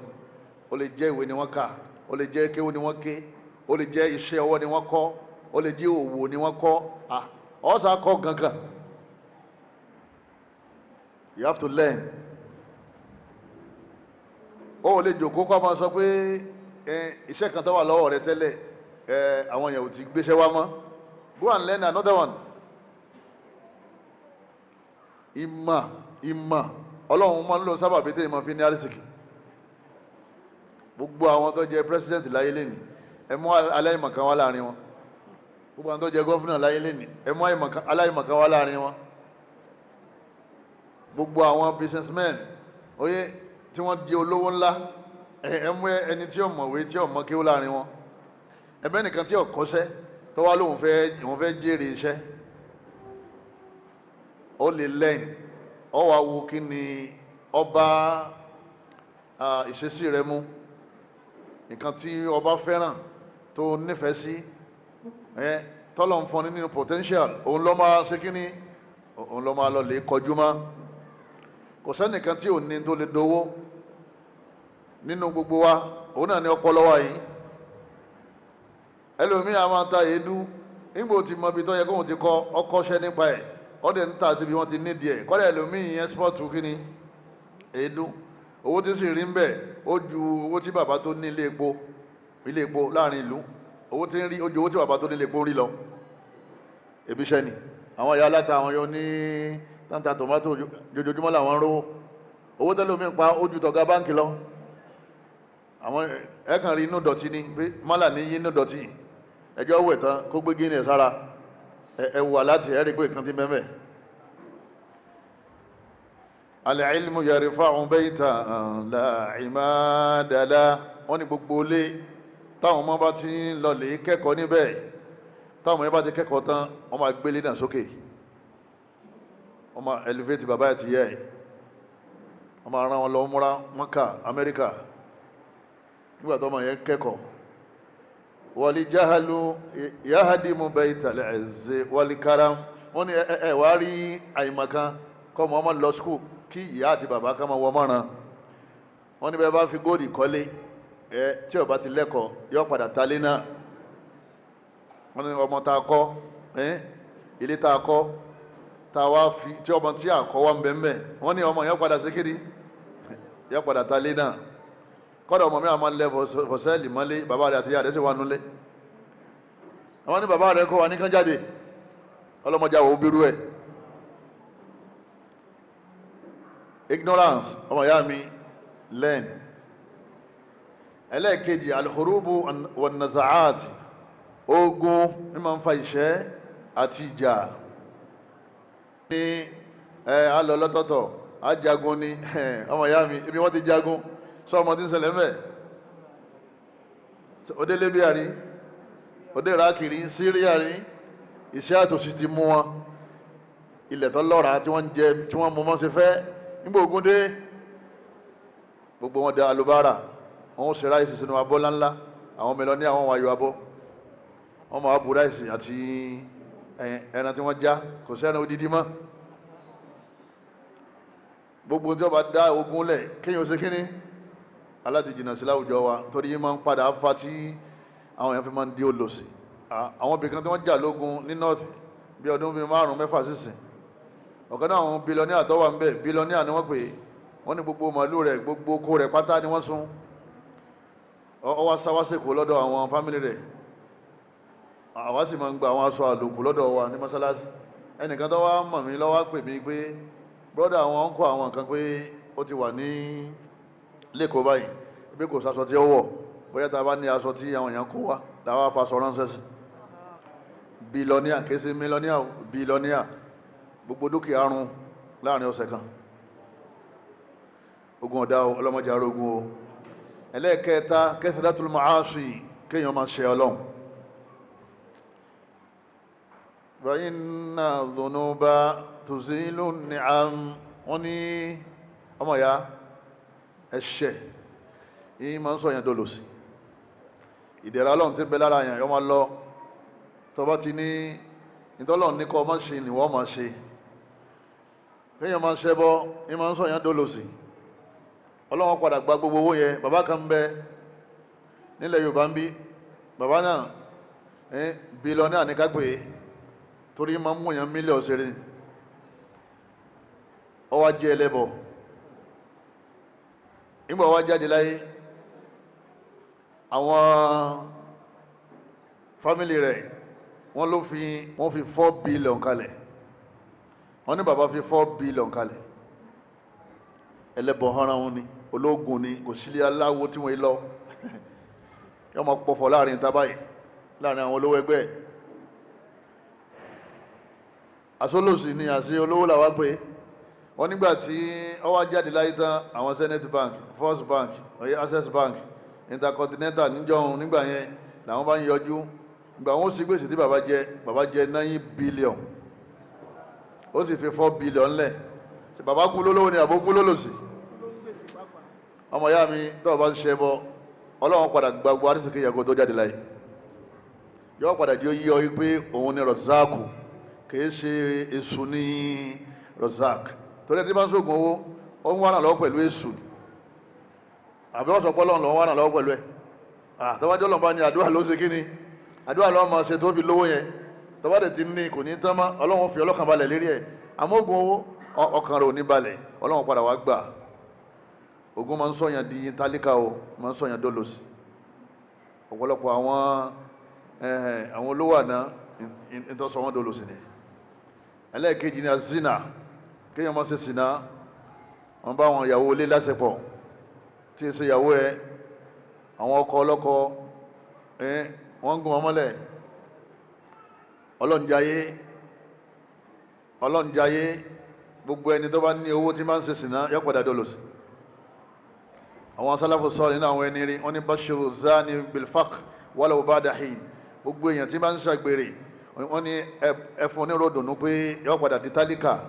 Ó lè jẹ́ ìwé ni wọ́n kà, ó lè jẹ́ kéwú ni wọ́n ké, ó lè jẹ́ iṣẹ́ ọwọ́ ni wọ́n kọ́, ó lè jẹ́ òwò ni wọ́n kọ́. Ọ̀sà kọ́ gangan, you have to learn. Ó lè jòkó kọ́ máa sọ pé iṣẹ́ kan tó wà lọ́wọ́ rẹ tẹ́lẹ̀, àwọn èèyàn ò ti gbéṣẹ́ wá mọ́. Go and learn another one. Ìmọ̀, ìmọ̀, Ọlọ́run máa ń lò sábàbí tẹ́yìn máa fi ní àrísìkì. Gbogbo àwọn tó jẹ president láyé lẹ́nìí, ẹ mú aláìmọ̀kan wá láàrin wọn. Gbogbo àwọn tó jẹ governor láyé lẹ́nìí, ẹ mú aláìmọ̀kan wá láàrin wọn. Gbogbo àwọn businessmen oyè tí wọ́n di olówó ńlá, ẹ mú ẹni tí ó mọ̀wé, tí ó mọ̀ kéwú láàrin wọn. Ẹ mẹ́nìkan tí ó kọ́ṣẹ́ tó wá lóun fẹ́ òun fẹ́ jèrè iṣẹ́. Ó lè learn. Ọ wá wo kí ni ọba ìṣesí rẹ mú, nǹkan tí ọba fẹ́ràn tó nífẹ̀ẹ́ sí, ẹ tọ́lọ̀ ń fọn nínú potential, òun ló máa ṣe kí ni, òun ló máa lọ lè kọjú mọ́. Kò sẹ́nìkan tí ò ní tó lè dowó nínú gbogbo wa. Òun náà ní ọpọlọ wa yìí. Ẹlòmíì a máa ta èédú nígbà tí mọ ibi tó yẹ kóun ti kọ ọkọ́ṣẹ́ nípa ẹ̀, ọdẹ ń ta síbi wọ́n ti nídìí ẹ̀. Kọ́lẹ̀ ẹlòmíì export kí ni èédú, owó tí sì rí ń bẹ̀ ó ju owó tí bàbá tó ní ilé epo láàrin ìlú, owó tí ń rí ó ju owó tí bàbá tó ní ilé epo ń rí lọ. Ebi iṣẹ́ ni àwọn ìyá aláta, àwọn yóò ní tanta tomato, jojoojúmọ́ làwọn ń rówó. Owó tẹ́lómi pa ó ju tọ̀gá báńkì lọ. Àwọn ẹ̀kan rí inú dọ̀tí ni pé mọ́là ní yí inú dọ̀tí, ẹjọ́ wẹ̀ tán kó gbé gíní ẹ̀ sára ẹ wà láti ẹ̀rí pé ìkan ti mẹ́mẹ́. Al-ilmu yarfa'u baytan la imada la. Wọ́n ní gbogbo ilé táwọn ọmọ bá ti ń lọ lè kẹ́kọ̀ọ́ níbẹ̀, táwọn ọmọ yẹn bá ti kẹ́kọ̀ọ́ tán, wọ́n máa gbélé náà sókè, wọ́n máa elevate bàbá ẹ̀ ti yẹ ẹ̀, wọ́n máa rán wọn lọ múra Mọ́kà, Amẹ́ríkà, nígbà tó ọmọ yẹn kẹ́kọ̀ọ́. Wal jahlu yahdimu baytal izzi wal karam. Wọ́n ní ẹ wá rí àyìnmọ̀kan kọ́ ọmọ ọmọ lọ school, kí ìyá àti bàbá ká máa wọ mọ́ràn. Wọ́n ní bẹ́ẹ̀ bá fi góòdì kọ́lé ẹ, tí ó bá ti lẹ́kọ̀ọ́, yọ padà talé náà. Wọ́n ní ọmọ tá a kọ́ ẹ, ilé tá a kọ́, tá a wá fi tí ọmọ tí a kọ́ wá ń bẹ̀ ń bẹ̀, wọ́n ní ọmọ yẹn padà sí kiri, yọ padà talé náà. Kọ́dọ̀ ọmọ mi àwọn lẹ fọ̀sẹ́ẹ̀lì mọ́lé, bàbá rẹ̀ àti ìyá rẹ̀ sì wà nulẹ̀. Àwọn ní bàbá rẹ̀ kọ́ wa ní kán jáde, ọlọ́mọdé àwọn obìnrin ẹ̀. Ignorance, ọmọ ìyá mi, learn. Ẹlẹ́ẹ̀kejì, alhurubu wan-nazaat, ogun ní máa ń fa ìṣẹ́ àti ìjà. Ní ẹ alọ lọ́tọ̀ọ̀tọ̀ ajagun ni. Ọmọ ìyá mi, ibi wọ́n ti jagun sọ ọmọ tí ń ṣẹlẹ̀ mẹ́. Òde Libya rí, òde Iraq rí, Syria rí, ìṣẹ́ àtòsí ti mú wọn. Ilẹ̀ tó lọ́ra tí wọ́n ń jẹ, tí wọ́n mú mọ́ ṣe fẹ́. Nígbà ogun dé, gbogbo wọn da alubára, wọn ó ṣe ráìsì sínú abọ́ ńláńlá. Àwọn mélòó ní àwọn wàyò abọ́, wọn máa bu ráìsì àti ẹran tí wọ́n já, kò sẹ́ran odidi mọ́. Gbogbo tí wọ́n bá dá ogun lẹ̀, kéèyàn ó ṣe kíní aláti jìnnà sí láwùjọ wa, torí yìí máa ń padà fa tí àwọn èèyàn fi máa ń di olòṣì. Àwọn ibìkan tí wọ́n jà lógun ní north bí ọdún bíi 5 mẹ́fà sísìn, ọ̀kan náà àwọn billionaire tó wà ń bẹ̀, billionaire ni wọ́n pè é, wọ́n ní gbogbo màálù rẹ̀, gbogbo oko rẹ̀ pátá ni wọ́n sun. Ọ wá sáwásìkò lọ́dọ̀ àwọn family rẹ̀. Àwa sì máa ń gba àwọn aṣọ àlòkù lọ́dọ̀ wa ní mọ́sálásí. Ẹnìkan tó wá mọ̀ mí lọ́wọ́ pè mí pé brother, àwọn ń kọ́ àwọn nǹkan pé ó ti wà ní lẹ́kọ̀ọ́ báyìí, pé kò sásọ tí ó wọ̀, bóyá tá a bá ní aṣọ tí àwọn èèyàn kó wá làwọn afaṣọ ránṣẹ́ sí. Billionaire, kìí ṣe millionaire, billionaire. Gbogbo dúkìá run láàrin ọ̀sẹ̀ kan. Ogun ọ̀dá o, ọlọ́mọdé arógun o. Ẹlẹ́ẹ̀kẹta, kathratul ma'asi, kéèyàn máa ṣe Ọlọ́run. Wa inna dhunuba tuzilu ni'am. Wọ́n ní ọmọ ya, ẹ̀ṣẹ̀ yìí máa ń sọ yẹn dolòsì. Ìdẹ̀ra Ọlọ́run tí ń bẹ lára yẹn yọ máa lọ. Tó bá ti ní ìtọ́lọ́run ní kọ́ máa ṣe ni wọ́n máa ṣe. Kéèyàn máa ṣẹbọ ní máa ń sọ yẹn dolòsì. Ọlọ́run padà gba gbogbo owó yẹn. Bàbá kan ń bẹ nílẹ̀ Yorùbá ń bí, bàbá náà bílíọ̀nù àníkápẹ́ torí máa ń mú yẹn mílíọ̀nù ṣeré. Ó wá jẹ́ ẹlẹ́bọ. Nígbà wá jáde láyé, àwọn fámìlì rẹ̀ wọ́n ló fi wọ́n fi 4 billion kalẹ̀. Wọ́n ní bàbá fi 4 billion kalẹ̀. Ẹlẹ́bọ hánra wọn ni, ológun ni, kò sílé aláwo tí wọ́n lọ. Yọ máa pọ̀fọ̀ láàrin ìta báyìí, láàrin àwọn olówó ẹgbẹ́. Àsólòsì ni àṣẹ olówó làwa pé wọ́n. Nígbà tí ó wá jáde láyé tán, àwọn Zenith Bank, First Bank, oye, Access Bank, Intercontinental níjọ́hun nígbà yẹn làwọn bá ń yọjú. Ìgbà wọn ó sì gbèsè tí bàbá jẹ, bàbá jẹ 9 billion, ó sì fi 4 billion lẹ̀. Ṣé bàbá kú lólówó ni àbó kú lólòsì? Ọmọ ìyá mi, tó o bá ń ṣe bọ, Ọlọ́run padà gba gbogbo àrísìkí yẹn kó tó jáde láyé. Yóò padà di yí ọ pé òun ni Rọ̀záàkù, kìí ṣe èṣù ní Rọ̀záàkù. Torí ẹni tí bá ń sóògùn owó, ó ń wá ràn lọ́wọ́ pẹ̀lú èṣù ni, àbí wọ́n sọ pé Ọlọ́run lọ́wọ́ wá ràn lọ́wọ́ pẹ̀lú ẹ̀. Àtọ́wájú Ọlọ́run bá ní àdúrà ló ṣe kí ni, àdúrà lọ́wọ́ máa ṣe tó fi lówó yẹn. Tọ́wádìí ti ní kò ní tán mọ́, Ọlọ́run fi ọlọ́kàn balẹ̀ lérí ẹ̀. Àmọ́ oògùn owó, ọkàn rẹ̀ ò ní balẹ̀, Ọlọ́run padà wá gbà. Ogun máa ń sọ̀yàn di tálíkà o, máa ń sọ̀yàn dólòsì. Ọ̀pọ̀lọpọ̀ àwọn olówó àná, ìtọ́sọ wọn dólòsì ni. Ẹlẹ́ẹ̀kejì ni azina, kéèyàn máa ṣe sìnà. Wọ́n bá àwọn ìyàwó ilé lásìpọ̀ tí ì ṣe ìyàwó ẹ, àwọn ọkọ ọlọ́kọ, wọ́n ń gún wọn mọ́lẹ̀. Ọlọ́njayé, ọlọ́njayé. Gbogbo ẹni tó bá ní owó tí máa ń ṣe sìnà, yóò padà dólòsì. Àwọn sálàfù sọ nínú àwọn ẹni rí, wọ́n ní bashiru zani bilfaq walaw ba'da hin. Gbogbo èèyàn tí máa ń ṣàgbèrè, wọ́n ní ẹfun oníròdùnú pé yóò padà di tálíkà.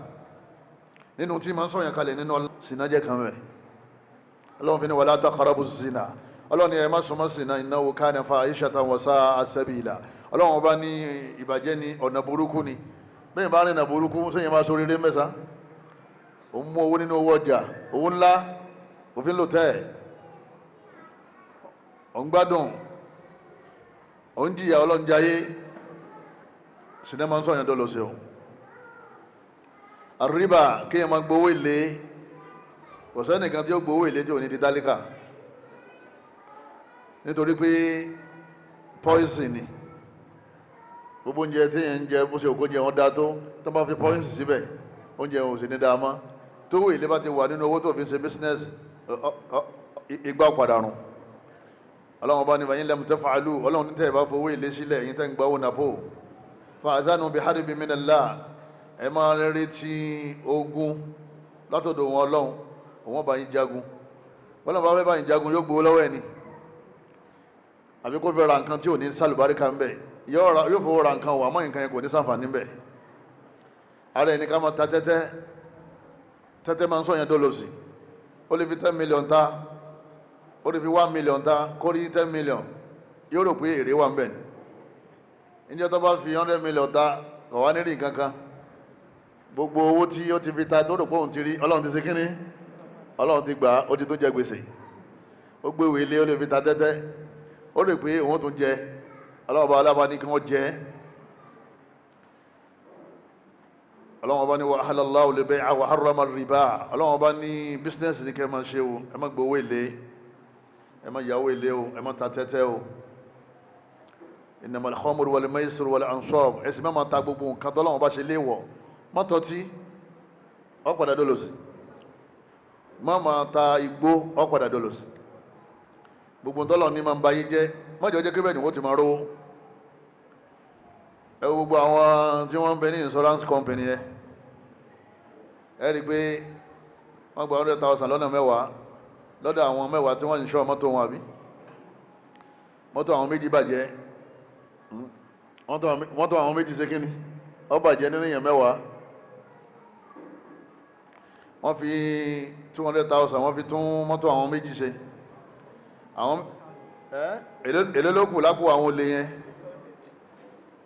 Nínú tí máa ń sọ̀yàn kalẹ̀ nínú sìnà jẹ́ kan rẹ̀. Ọlọ́run fi ní wala taqrabu zina. Ọlọ́run ní ẹ má súnmọ́ sìnà, innahu kana fahishatan wa sa'a sabila. Ọlọ́run ọba ní ìbàjẹ́ ní ọ̀nà burúkú ni. Bẹ́ẹ̀ bá rìnà burúkú sẹ́yìn, máa sórí eré mẹ́sàn. Òun mú owó nínú owó ọjà, owó ńlá, òfin lò tẹ́ ẹ̀, òun gbádùn, òun jìyà ọlọ́njayé. Sinimá ń sọ̀yàn dọ́lọ́ sí o. Àríbà, kéèyàn máa gbowó èlé. Kò sẹ́nìkan tí ó gbowó èlé tí ò ní di tálíkà, nítorí pé poison ni gbogbo oúnjẹ tí yẹn ń jẹ. Bó ṣe òkú jẹ wọn dáa tó, tó bá fi poison síbẹ̀, oúnjẹ ò sì ní dáa mọ́. Tó èlé bá ti wà nínú owó tó fi ń ṣe business, igbá padà rùn. Ọlọ́run bá ní fa in lam taf'alu, Ọlọ́run ní tẹ́ ẹ bá fowó èlé sílẹ̀, yín tẹ́ ń gbawó nàpó, fa'adhanu biharbi minallah, ẹ máa retí ogun látọ̀dọ̀ wọn. Ọlọ́run òun bá yín jagun. Bọ́lá bá fẹ́ bá yín jagun, yóò gbowó lọ́wọ́ ẹ̀ ni, àbí kó fẹ́ ra nǹkan tí ò ní sálùbáríkà ń bẹ̀. Yóò fowó ra nǹkan wà, àmọ́ nǹkan yẹn kò ní sàǹfààní ń bẹ̀. Ara ẹni ká máa ta tẹ́tẹ́. Tẹ́tẹ́ máa ń sọ̀yàn dólòsì. Ó lè fi 10 million ta, ó lè fi 1 million ta, kó rí 10 million, yóò rò pé èrè wà ń bẹ̀ ni. Níjọ́ tó bá fi 100 million ta, kò wá ní rí nǹkan kan. Gbogbo owó tí ó ti fi ta, tó rò pé òun ti rí, Ọlọ́run ti ṣe kínní, Ọlọ́run ti gbà á, ó ti tó jẹ gbèsè. Ó gbé ìwé ilé, ó lè fi ta tẹ́tẹ́, ó rò pé òun tún jẹ. Ọlọ́run bá alába ní kí wọ́n jẹ. Ọlọ́run bá ní wa ahallallahu al-bay'a wa harrama ar-riba. Ọlọ́run bá ní business ní kẹ́ máa ṣe o, ẹ má gbowó èlé, ẹ má yàwó èlé o, ẹ má ta tẹ́tẹ́ o. Innamal khamru wal maisiru wal ansab. Ẹ sì má máa ta gbogbo nǹkan tọ́lọ́run bá ṣe léèwọ̀. Má tọ́tí, ó padà dólòsì. Má máa ta igbó, ó padà dólòsì. Gbogbo ntọ́lọ̀ ní máa ń ba yé jẹ́, mọ́jọ́ jẹ́ kébẹ̀ ni wọ́n ti máa rówó. Ẹ wo gbogbo àwọn tí wọ́n ń bẹ ní insurance company yẹn, ẹ rí i pé wọ́n gba 100,000 lọ́nà 10. lọ́dọ̀ àwọn mẹ́wàá tí wọ́n ń ṣọ́ mọ́tò wọn àbí mọ́tò àwọn méjì bàjẹ́, mọ́tò àwọn méjì ṣe kíni ó bàjẹ́ nínú èèyàn mẹ́wàá. Wọ́n fi 200,000 wọ́n fi tún mọ́tò àwọn méjì ṣe. Àwọn èlé ló kù lápò àwọn olè yẹn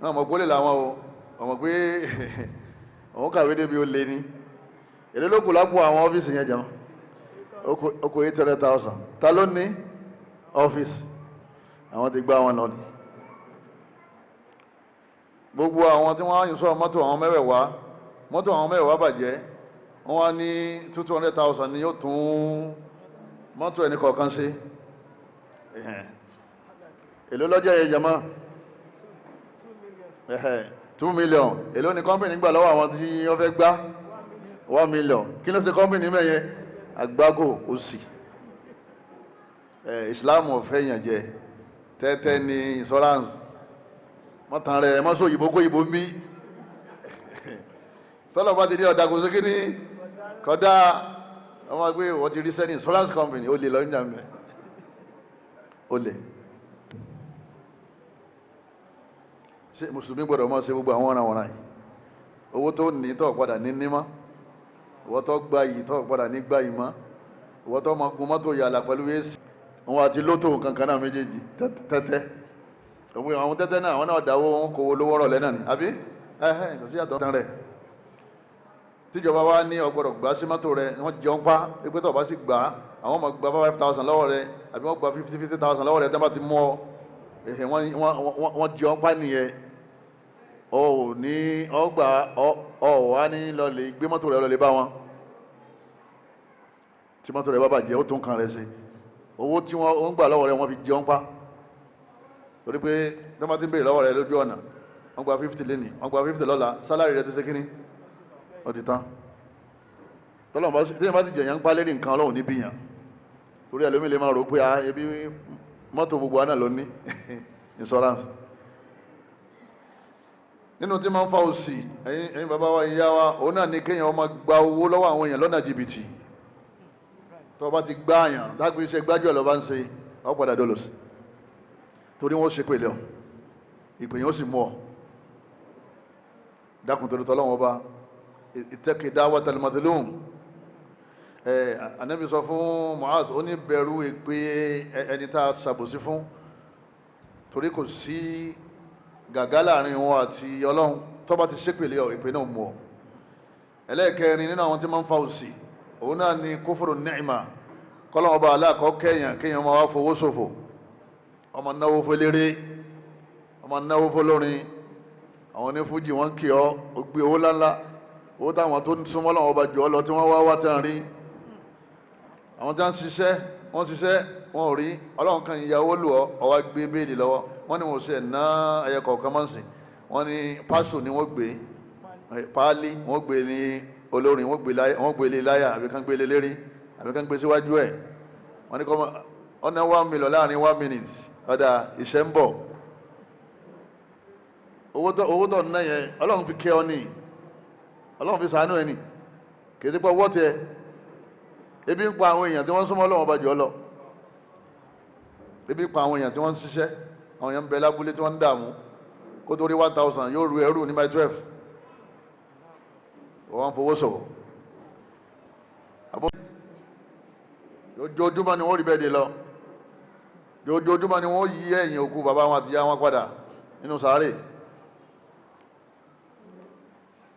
náà, mọ̀ gbólè làwọn o, ọmọ pé òun kàwé débi olè ni. Èlé ló kù lápò àwọn ọ́fíìsì yẹn jẹun? Ó kù 800,000. Ta ló ní ọ́fíìsì? Àwọn ti gbá wọn lọ ni. Gbogbo àwọn tí wọ́n á sọ mọ́tò àwọn mẹ́wẹ̀ẹ̀wá, mọ́tò àwọn mẹ́wẹ̀ẹ̀wá bàjẹ́, wọ́n wá ní 200,000 ni yóò tún mọ́tò ẹni kọ̀ọ̀kan ṣe. Èló lọ́jọ́ yẹn jẹ́mọ́? 2 million. Èló ni company gbà lọ́wọ́ àwọn tí wọ́n fẹ́ gbá? 1 million. Kí ló ṣe company mẹ́yẹn? Àgbákò òsì. Islam ò fẹ́ yàn jẹ tẹ́tẹ́ ní insurance. Mọ́tàn rẹ̀ mọ́sọ̀ òyìnbó kó òyìnbó ń bí tọ́lọ̀ bá ti ní ọ̀dà kò sí kí ní kọ́dá. Wọ́n máa gbé wọ́n ti rí sẹ́ni insurance company ó lè lọ ní àmì ó lè ṣe. Mùsùlùmí gbọ́dọ̀ máa ṣe gbogbo àwọn ọ̀ràn wọ̀nyí. Owó tó ní tó padà ní nímọ́, ìwọ tó gba yìí tó padà ní gbà yìí mọ́, ìwọ tó máa gun mọ́tò yàrá pẹ̀lú èsì wọn àti lótò kankan náà méjèèjì tẹ́tẹ́. Òun àwọn tẹ́tẹ́ náà, àwọn náà dáwó wọn kò lówó rọ̀ lẹ́nà ni àbí ẹ̀hẹ́n kò sí yàtọ̀ tán rẹ̀. Tíjọba wa ní ọgbọ́dọ̀ gbà sí mọ́tò rẹ̀, wọ́n jẹun pa pé tó bá sì gbà, àwọn ọmọ gba 5,000 lọ́wọ́ rẹ̀ àbí wọ́n gba 50,000 lọ́wọ́ rẹ̀. Tẹ́ bá ti mú ọ, wọ́n jẹun pa nìyẹn. Ọ ò ní ọgbà ọ wà ní lọlẹ̀ gbé mọ́tò rẹ̀ lọlẹ̀ bá wọn. Tí mọ́tò rẹ̀ bá bàjẹ́, ó tún kan rẹ̀ sí. Owó tí wọ́n ń gbà lọ́wọ́ rẹ̀, wọ́n fi jẹun pa, torí pé tí wọ́n ti ń béèrè lọ́wọ́ rẹ̀ lójú ọ̀nà, wọ́n gba 50 lẹ́nì, wọ́n gba 50 lọ́la, salary rẹ̀ ti ṣe kíní, ó ti tán. Tọ́lọ́mù bá tí bá ti jẹ̀yàn ń pa lérí nǹkan, Ọlọ́run níbí yàn. Torí ẹlòmí lè máa rò pé ah, ebi mọ́tò gbogbo wa náà ló ní insurance. Nínú tí máa ń fa òṣì, ẹ̀yin bàbá wa, ìyá wa, òun náà ní kéèyàn máa gba owó lọ́wọ́ àwọn èèyàn lọ́nà jìbìtì. Tó bá ti gbá àyàn dágbé iṣẹ́ gbájú ẹ̀ lọ́ bá ń ṣe, ọ padà dọ́lọ̀ sí, torí wọ́n ṣe pèlè ọ, ìpè yẹn ó sì mú ọ. Dákun torí tọ́lọ́wọ́n ọba, ittaqi da'watal mazlum. Anabi sọ fún Mu'az, ó ní bẹ̀rù ìpè ẹni tá a ṣàbòsí fún, torí kò sí gàgá láàrin wọn àti Ọlọ́run. Tó bá ti ṣépèlé ọ, ìpè náà mú ọ. Ẹlẹ́ẹ̀kẹrin nínú àwọn tí máa ń fa òṣì, òun náà ni kufru ni'ma, kọ́lọ́wọ́n ọba aláàkọ́ kẹ́yàn, kéèyàn máa wá fowó ṣòfò. Ọmọ náwó fọléré, ọmọ náwó fọlórin, àwọn onífújì wọn kì ọ, ó gbé owó ńláńlá, owó táwọn tó ń súnmọ́ lọ́wọ́ ọba jù ọ lọ tí wọ́n wá wá tán rí. Àwọn tí wọ́n ń ṣiṣẹ́, wọ́n ṣiṣẹ́ wọn ò rí. Ọlọ́run kan ìyá owó lù ọ́, ó wá gbé béèlì lọ́wọ́. Wọ́n ní wọ́n ṣe ná ẹyẹ kọ̀ọ̀kan máa ń sìn. Wọ́n ní pásò ni wọ́n gbé páálí, wọ́n gbé ní olórin, wọ́n gbé lé láyà àbí kán gbé lé lérí àbí kán gbé síwájú ẹ̀. Wọ́n ní kọ́ ọ̀nà 1 million láàrin 1 minute. Ọ̀dà ìṣẹ́ ń bọ̀. Owó tó ń ná yẹn, Ọlọ́run fi kẹ́ ọ ní, Ọlọ́run fi sàánú ẹ ní, kì í ti pọ̀ wọ́ tiẹ̀. Ebi ń pa àwọn èèyàn tí wọ́n súnmọ́ Ọlọ́run ọba jù ọ lọ. Ebi ń pa àwọn èèyàn tí wọ́n ń ṣiṣẹ́. Àwọn èèyàn ń bẹ lábúlé tí wọ́n ń dààmú kó tó rí 1,000, yóò ru ẹrù ní Mile 12. Wọ́n ń fowó sọ̀rọ̀. Ojoojúmọ́ ni wọ́n rí bẹ́ẹ̀ de lọ. Ojoojúmọ́ ni wọ́n yí ẹ̀yìn òkú bàbá wọn àti ìyá wọn padà nínú sàárè.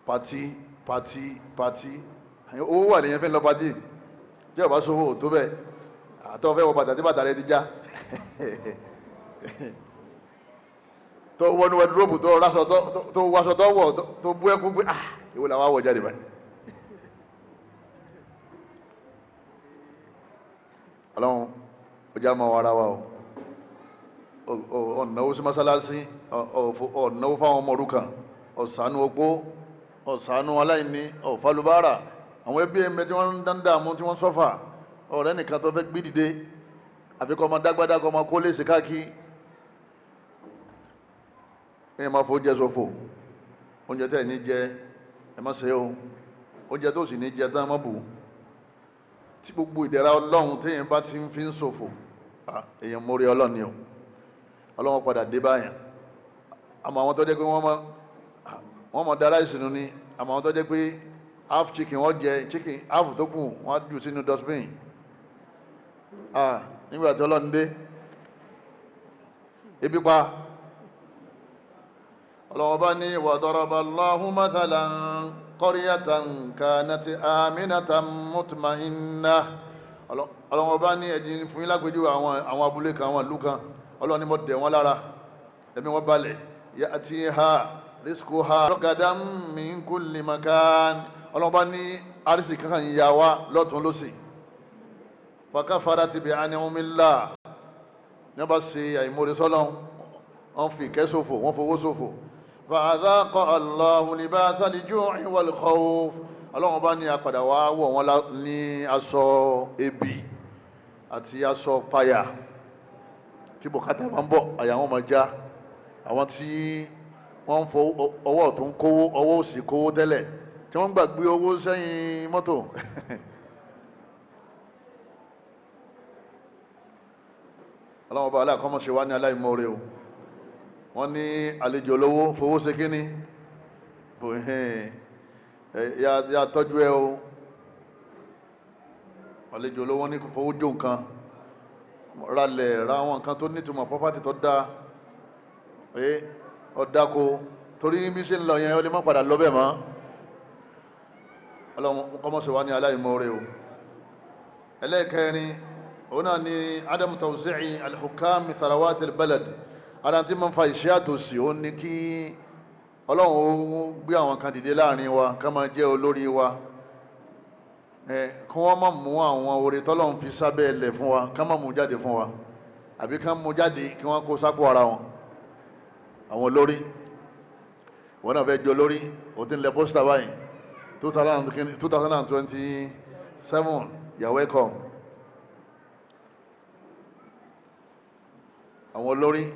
Party, party, party. Owó wà lèyàn fẹ́ lọ party. Tí ọba sówó tó bẹ́ẹ̀ àtọ́ fẹ́ wọ bàtà tí bàtà rẹ ti já, tó wọnú wẹdúrópù, tó raṣọ, tó wọṣọ, tó wọ, tó bú ẹkún pé ah, ìwọ làwọn àwọ̀ jáde báyìí. Ọlọ́run ó já mọ́ ara wa o. Ọ̀nàwó sí mọ́sálásí, ọ̀nàwó fáwọn ọmọ òrukàn, ọ̀sánú opó, ọ̀sánú aláìní, ọ̀fàlùbárà, àwọn ẹbí ẹ̀mẹ́ tí wọ́n ń dààmú, tí wọ́n sọ́fà. Ọ̀rẹ́ nìkan tó fẹ́ gbé dìde, àbí kọ́ ọmọ dágbádá, kọ́ ọmọ kó lè ṣe káàkiri. Ẹ̀yìn máa fọ oúnjẹ ṣòfò. Oúnjẹ tẹ́ ẹ̀ ní jẹ, ẹ má ṣe o. Oúnjẹ tó sì ní jẹ tán, má bù. Tí gbogbo ìdẹ̀ra Ọlọ́run téèyàn bá ti ń fi ń ṣòfò, èèyàn mórí Ọlọ́run ni o. Ọlọ́run padà dé báyàn. Àmọ́ àwọn tó jẹ́ pé wọ́n mọ̀ dára ìsìnú ni. Àmọ́ àwọn tó jẹ́ pé half chicken wọ́n jẹ, chicken half tó kù wọ́n á jù sínú dustbin. Nígbà tí Ọlọ́run dé, ebi pa. Ọlọ́run bá ní wa daraba Allahu mathalan qaryatan kanat aminatan mutma'innah. Ọlọ́run bá ní ẹ̀jìn fún yín lápèjúwe àwọn abúlé kan, àwọn ìlú kan. Ọlọ́run ní mo dẹ̀ wọ́n lára, ẹ̀mí wọn balẹ̀. Ya'tiha rizquha ragadan min kulli makan. Ọlọ́run bá ní àrísì kankan yà wá lọ́tún lọ́sì. Fakafarat bi an'amillah, ní wọ́n bá ṣe àìmọ́re sọ́lọ́run, wọ́n fi ìkẹ́ ṣòfò, wọ́n fowó ṣòfò. Fa'adhaqa Allahu libasa al-ju'i wal-khawf. Ọlọ́run bá ní apàdà wá wọ̀ wọ́n ní aṣọ ebi àti aṣọ payà. Tí bùkátà bá ń bọ̀, àyà wọn máa já. Àwọn tí wọ́n ń fọ ọwọ́ ọ̀tún kówó, ọwọ́ òsì kówó tẹ́lẹ̀, tí wọ́n gbàgbé owó sẹ́yìn mọ́tò. Ọlọ́run ọba aláàkọ́mọ̀ṣe wá ní aláìmoore o. Wọ́n ní àlejò olówó fowó ṣe kíní ya tọ́jú ẹ o. Àlejò olówó ní fowó jó nǹkan, ralẹ̀, ra àwọn nǹkan tó nítumọ̀, property tó dáa, pé ọ̀dàkọ torí bí ṣe ń lọ yẹn, ó lè má padà lọ bẹ́ẹ̀ mọ́. Ọlọ́run kọ́mọ̀ṣe wá ní aláìmoore o. Ẹlẹ́ẹ̀kẹrin, òun náà ni adamu tawzi'i al-hukam tharawat al-balad. Ara tí máa ń fa ìṣẹ́ àtòsí, ó ní kí Ọlọ́run ó gbé àwọn kan dìde láàrin wa ká máa jẹ́ olórí wa, kí wọ́n má mú àwọn oore tọ́lọ́run fi sábẹ́ ẹlẹ̀ fún wa, ká má mú jáde fún wa, àbí ká mú jáde kí wọ́n kó sápò ara wọn. Àwọn olórí, wọn náà fẹ́ jẹ olórí, ó ti ń lẹ pósítà báyìí, 2027, you are welcome. Àwọn olórí,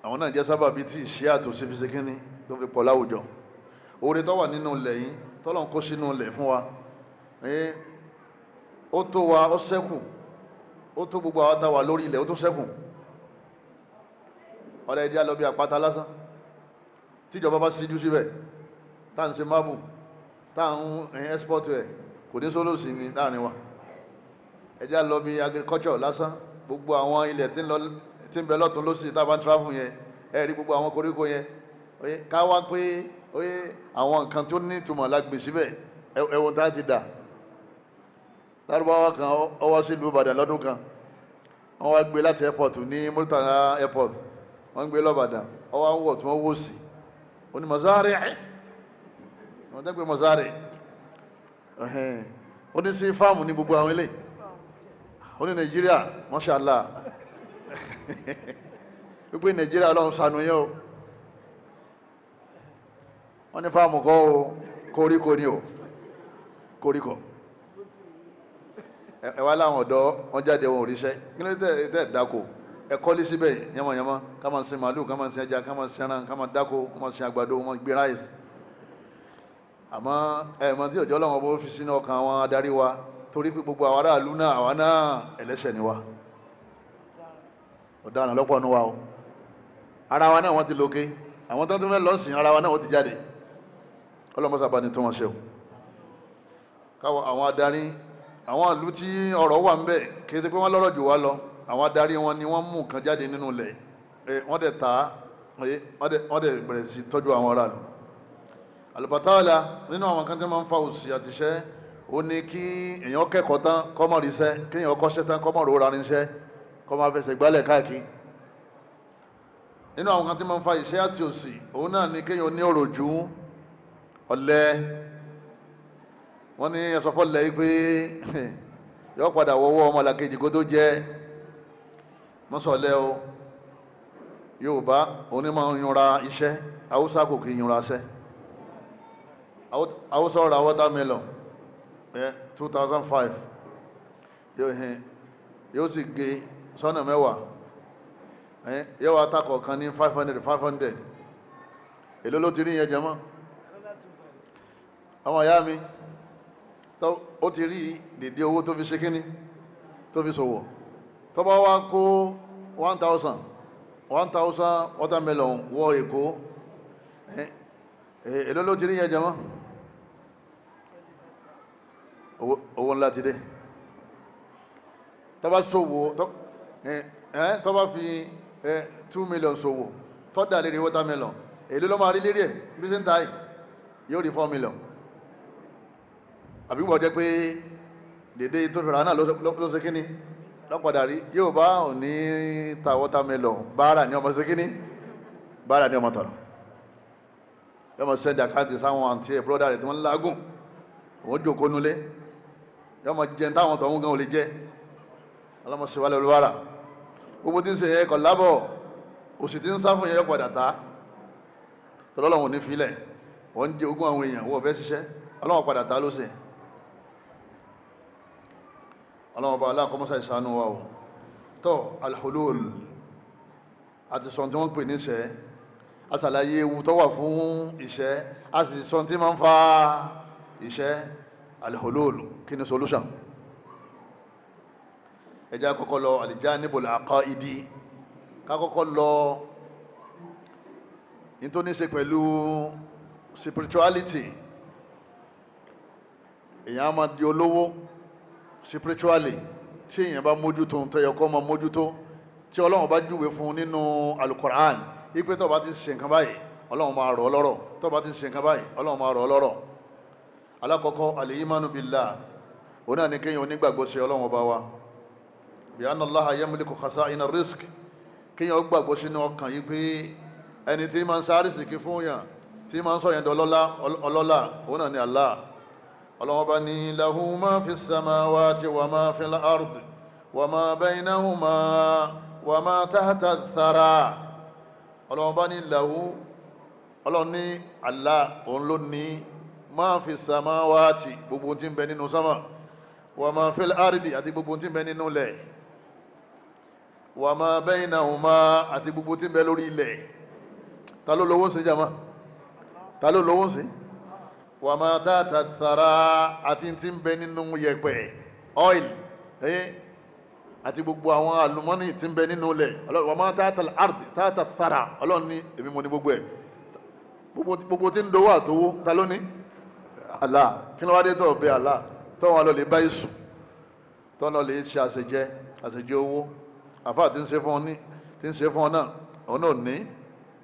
àwọn náà jẹ́ sábàbí tí ìṣẹ́ àtòsí fi ṣe kínní tó fi pọ̀ láwùjọ. Oore tó wà nínú ilẹ̀ yìí tọ́lọ́n kó sínú ilẹ̀ fún wa, ó tó wa, ó ṣẹ́kù, ó tó gbogbo àwọn táwà lórí ilẹ̀, ó tó ṣẹ́kù. Ọ̀rẹ́ ẹjẹ́ lọ bí àpáta lásán, tíjọba bá síjú síbẹ̀, tá ń ṣe mábù, tá ń export ẹ̀, kò ní sólòsì ní láàrin wa. Ẹjẹ́ lọ bí agriculture lásán, gbogbo àwọn ilẹ̀ tí ń bẹ lọ́tún lósì tá a bá ń travel yẹn, ẹ rí gbogbo àwọn koríko yẹn, ká wá pé àwọn nǹkan tó ní ìtumọ̀ la gbìn síbẹ̀, ẹ̀wọ̀n tá a ti dà. Lárúbáwá kan ó wá sí ìlú Ìbàdàn lọ́dún kan, wọ́n wá gbé láti airport ní Murtala airport, wọ́n gbé lọ́bàdàn, ó wá ń wọ̀ tí wọ́n wò sí, ó ní mọ̀sárì, wọ́n tẹ́ pé mọ̀sárì, ó ní sí fáàmù ní gbogbo àwọn ilé, ó ní Nàìjíríà, mashallah, wípé Nàìjíríà Ọlọ́run ṣàánú yín o. Wọ́n ní fáàmù kọ́ o, koríko ni o, koríko. Ẹ wá láwọn ọ̀dọ́ wọn jáde, wọn ò ríṣẹ́. Kí ló tẹ̀ dáko? Ẹ kọ́lé síbẹ̀ yánmọ̀yánmọ́, ká máa sin màálù, ká máa sin ẹja, ká máa sin ẹran, ká máa dáko, ká máa sin àgbàdo, wọn gbé ráìsì. Àmọ́ ẹ mọ̀ tí òjò Ọlọ́run bó fi sínú ọkàn àwọn adarí wa, torí pé gbogbo àwọn aráàlú náà, àwa náà ẹlẹ́ṣẹ̀ ni wa, ọ̀daràn lọ́pọ̀ nu wa o. Ara wa náà wọ́n ti lókè, àwọn tó ń tún fẹ́ lọ́sìn, ara wa náà wọ́n ti jáde. Ọlọ́mọsàbá ni tó wọn ṣe o. Káwọn àwọn adarí àwọn ìlú tí ọ̀rọ̀ wà ń bẹ̀, kì í ṣe pé wọ́n lọ́rọ̀ jù wá lọ, àwọn adarí wọn ni wọ́n mú nǹkan jáde nínú ilẹ̀, wọ́n dẹ̀ ta, wọ́n dẹ̀ bẹ̀rẹ̀ sí tọ́jú àwọn aráàlú. Àlùbátàlà, nínú àwọn kan tí wọ́n máa ń fa òṣì àtìṣẹ́, ó ní kí èèyàn kẹ́kọ̀ọ́ tán kó má ríṣẹ́, kí èèyàn kọ́ṣẹ́ tán kó má rówó ra níṣẹ́, kó má fẹsẹ̀ gbálẹ̀ káàkiri. Nínú àwọn kan tí wọ́n máa ń fa ìṣẹ́ àti òṣì, òun náà ni kéèyàn ní òròjú, ọ̀lẹ. Wọ́n ní ẹ̀sọ́fọ́ lẹ̀ yí pé yọ padà wọ́wọ́ ọmọlàkejì kó tó jẹ́ mọ́sọ̀lẹ́ o. Yorùbá òun ní máa ń yúnra iṣẹ́, Haúsá kò kì í yúnra iṣẹ́. Haúsá ra watermelon 2005, yóò sì gé sọ́nà mẹ́wàá, yóò wá takọ̀ kan ní 500 500. Èló ló ti rí yẹn jẹmọ́? Ọmọ ìyá mi, Ó ti rí dèdè owó tó fi ṣe kíní tó fi ṣòwò. Tó bá wá kó 1000 1000 watermelon wọ Èkó, èló ló ti rí yẹn jẹmọ́? Owó ńlá ti dé. Tó bá ṣòwò, tó bá fi 2 million ṣòwò tó dà lérí watermelon, èló ló máa rí lérí ẹ̀? Bí ṣe ń ta yìí, yóò rí 4 million. Àbí wọ́n jẹ́ pé dédé tó fi rà náà ló ṣe kíní lọ́padà rí. Yóò bá ò ní ta watermelon, báárà ní ọmọ ṣe kíní, báárà ní ọmọ tọ̀rọ̀. Yóò mọ̀ send account sáwọn àǹtí ẹ̀, brother rẹ̀ tí wọ́n ń lágùn. Òun jòkó nulẹ̀, yóò mọ̀ jẹun táwọn tọ̀hún gan ò lè jẹ. Ọlọ́mọ ṣe wálé olúwàrà. Gbogbo tí ń ṣe yẹ kọ̀ lábọ̀, òsì tí ń sá fún yẹn padà ta tọ́lọ́lọ́hún ní filẹ̀. Wọ́n ń jẹ ogún àwọn èèyàn, wọ́n fẹ́ ṣiṣẹ́, ọlọ́wọ́n padà ta ló ṣe. Ọlọ́wọ́n bá aláàkọ́mọ́sá ìṣàánú wa o. Tọ́ alhulul àti sọ tí wọ́n pè ní ìṣẹ́, àtàlàyé ewu tó wà fún ìṣẹ́, a sì sọ tí máa ń fa ìṣẹ́. Alhulul, kí ni solution? Ẹ jẹ́ àkọ́kọ́ lọ aljanibul aqaidi, ká kọ́kọ́ lọ ní tó ní ṣe pẹ̀lú spirituality. Èèyàn á máa di olówó spiritually tí èèyàn bá mójútó ń tẹ́yọ kọ́ máa mójútó, tí Ọlọ́run bá júwe fún un nínú alukoran ipe tó bá ti ṣe nǹkan báyìí, Ọlọ́run máa rọ̀ ọ́ lọ́rọ̀. Tó bá ti ṣe nǹkan báyìí, Ọlọ́run máa rọ̀ ọ́ lọ́rọ̀. Alákọ̀ọ́kọ́, al-imanu billah, òun náà ní kéèyàn onígbàgbọ́ sí Ọlọ́run ọba wa, bi anna Allaha yamliku khasa'ina rizq. Kéèyàn gbàgbọ́ sínú ọkàn yìí pé ẹni tí máa ń sáré sìkí fún yàn, tí máa ń sọ yẹn dọlọ́lá ọlọ́lá, òun náà ní Allah. Ọlọ́run ọba ní lahu ma fi samawati wa ma fil ard wa ma baynahuma wa ma tahta thara. Ọlọ́run ọba ní lahu, Ọlọ́run ní Allah, òun ló ní ma fi samawati, gbogbo tí ń bẹ nínú sámà, wa ma fil ardi, àti gbogbo tí ń bẹ nínú ilẹ̀, wa ma baynahuma, àti gbogbo tí ń bẹ lórí ilẹ̀. Ta ló lówó sí, jama? Ta ló lówó sí? Wa ma tahta thara, àti tí ń bẹ nínú yẹ̀pẹ̀, oil, àti gbogbo àwọn àlùmọ́nì tí ń bẹ nínú ilẹ̀. Wa ma tahta al-ard, tahta thara, Ọlọ́run ní èmi mo ní gbogbo ẹ̀. Gbogbo tí ń dowó àtowó, ta ló ní? Allah. Kí ló wá dé tó bẹ Allah, tó wọn lọ lè bá ìsù, tó lọ lè ṣe àṣejẹ, àṣejẹ owó? Àfáà tí ń ṣe fún ọ ní tí ń ṣe fún ọ náà, òun náà ní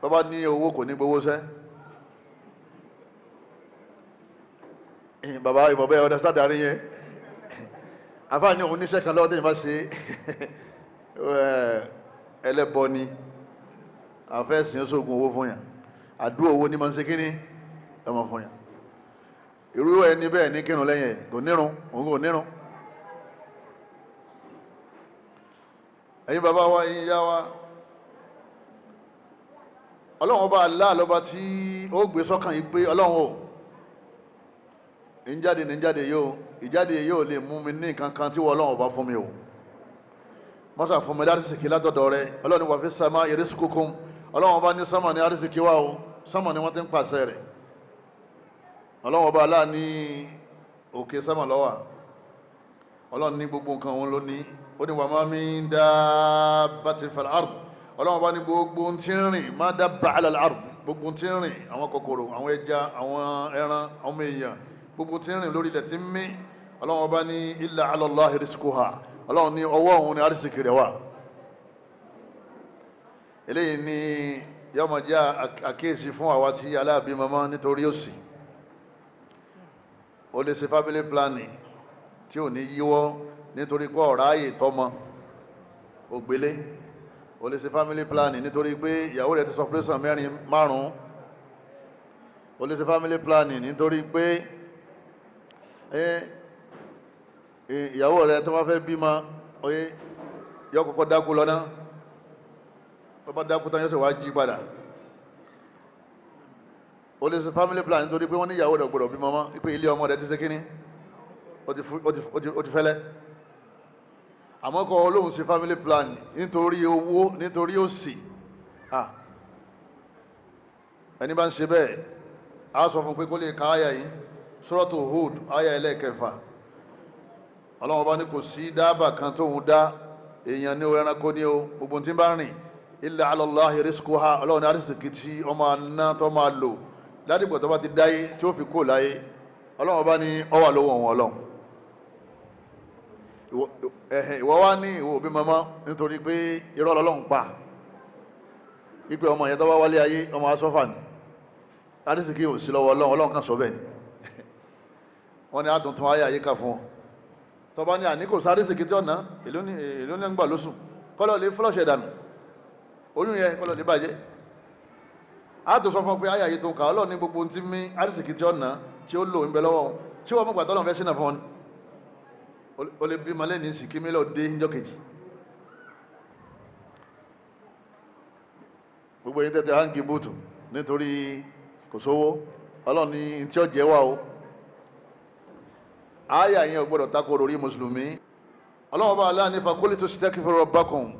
bàbá ní owó, kò ní gbowó sẹ́. Bàbá ìbọ̀bẹ́ ọ̀dẹ sádàrí yẹn, àfáà ní òun níṣẹ́ kan lọ́wọ́ tí ìbá ṣe ẹlẹ́bọ ni. Àfẹ́sìn sógun owó fún yàn, àdúrà owó ní máa ń ṣe kíní ọmọ fún yàn. Irú ẹni bẹ́ẹ̀ ní kírun lẹ́yìn ẹ̀, kò nírun, òun kò nírun. Ẹ̀yin bàbá wa, ẹ̀yin ìyá wa, Ọlọ́run ọba Allah lọ́ba tí ó gbé sọ́kàn yìí pé Ọlọ́run ò ń jáde ní jáde yóò ìjáde yóò lè mú mi ní nǹkan kan tí wọ́n Ọlọ́run ọba fún mi o, mọ́sà fún mi lárísìkí látọ̀dọ̀ rẹ. Ọlọ́run wà fi sàmà rizqukum. Ọlọ́run ọba ní sánmà ní àrísìkí wa o, sánmà ni wọ́n ti ń pàṣẹ rẹ̀. Ọlọ́run ọba Allah ní òkè sánmà ló wà. Ọlọ́run ní gbogbo nǹkan òun ló ní. Ó ní wa ma min dabbatin fil ard. Ọlọ́run ọba ní gbogbo tí ń rìn, ma dabba ala al ard, gbogbo tí ń rìn, àwọn kòkòrò, àwọn ẹja, àwọn ẹran, àwọn èèyàn, gbogbo tí ń rìn lórí ilẹ̀ tí ń mí, Ọlọ́run ọba ní illa ala Allahi rizquha. Ọlọ́run ní ọwọ́ òun ní àrísìkí rẹ̀ wà. Eléyìí ni yóò máa jẹ́ àkíyèsí fún àwa tí aláàbí mama nítorí òsì. Ó lè ṣe family planning tí ò ní yíwọ́ nítorí pé ọ̀rá ààyè tọ́mọ ògbélé. Ó lè ṣe family planning nítorí pé ìyàwó rẹ̀ ti sọ operation mẹ́rin, márùn-ún. Ó lè ṣe family planning nítorí pé ìyàwó rẹ̀ tó bá fẹ́ bímọ, oye, yọ kọ́kọ́ dákú lọ náà. Tó bá dákú tán, yóò sì wá jí padà. Ó lè ṣe family plan nítorí pé wọ́n ní ìyàwó rẹ̀ gbọ́dọ̀ bímọ mọ́, pé ilé ọmọ rẹ̀ ti ṣe kíní, ó ti fẹ́lẹ́. Àmọ́ kọ́ olóhùn ṣe family plan nítorí owó, nítorí òṣì, ẹni bá ń ṣe bẹ́ẹ̀, a sọ fún pé kó lè ka àyà yìí, Suratu Hud aya ẹlẹ́ẹ̀kẹfà. Ọlọ́run bá ní kò sí dábà kan tóun dá, èèyàn ní o, ẹranko ní o, gbogbo tí ń bá rìn, illa ala Allahi rizquha. Ọlọ́run ní arísìkí tí ó máa ná, tó máa lò ládìgbò tó bá ti dáyé tí ó fi kó láyé, Ọlọ́run bá ní ó wà lọ́wọ́ òun Ọlọ́run. Ìwọ wá ní ìwọ òbí mọ́mọ́ nítorí pé irọ́ Ọlọ́run pa ipe ọmọ yẹn tó bá wálé ayé, ọmọ asọ́fà ni, arísìkí ò sí lọ́wọ́ Ọlọ́run. Ọlọ́run kan sọ bẹ́ẹ̀ ni. Wọ́n ní àtúntún ayé àyíká fún ọ. Tọba ní àní kò sáré sìkì tí ọ̀nà èló ní ń gbà lóṣù, kọ́lọ̀ lè flush dànù, oyún yẹn kọ́lọ̀ lè bàjẹ́. A tó sọ fún ọ pé ayé àyè tó kà, Ọlọ́run ní gbogbo tí mí àrísìkì tí ọ̀nà tí ó lò ń bẹ lọ́wọ́ tí wọ́n mọ̀gbà tọ́lọ̀ fẹ́ sínà fún ọ ni. Ó lè bímọ lẹ́ni sì kí mílọ̀ dé níjọ́ kejì. Gbogbo yín tẹ́tẹ́ hangi búùtù nítorí kò sówó, Ọlọ́run ní tí ó jẹ́ wà o. Aya yẹn ò gbọ́dọ̀ tako lórí mùsùlùmí. Ọlọ́run bá aláà ní fakulitu sitakifiru rabbakum.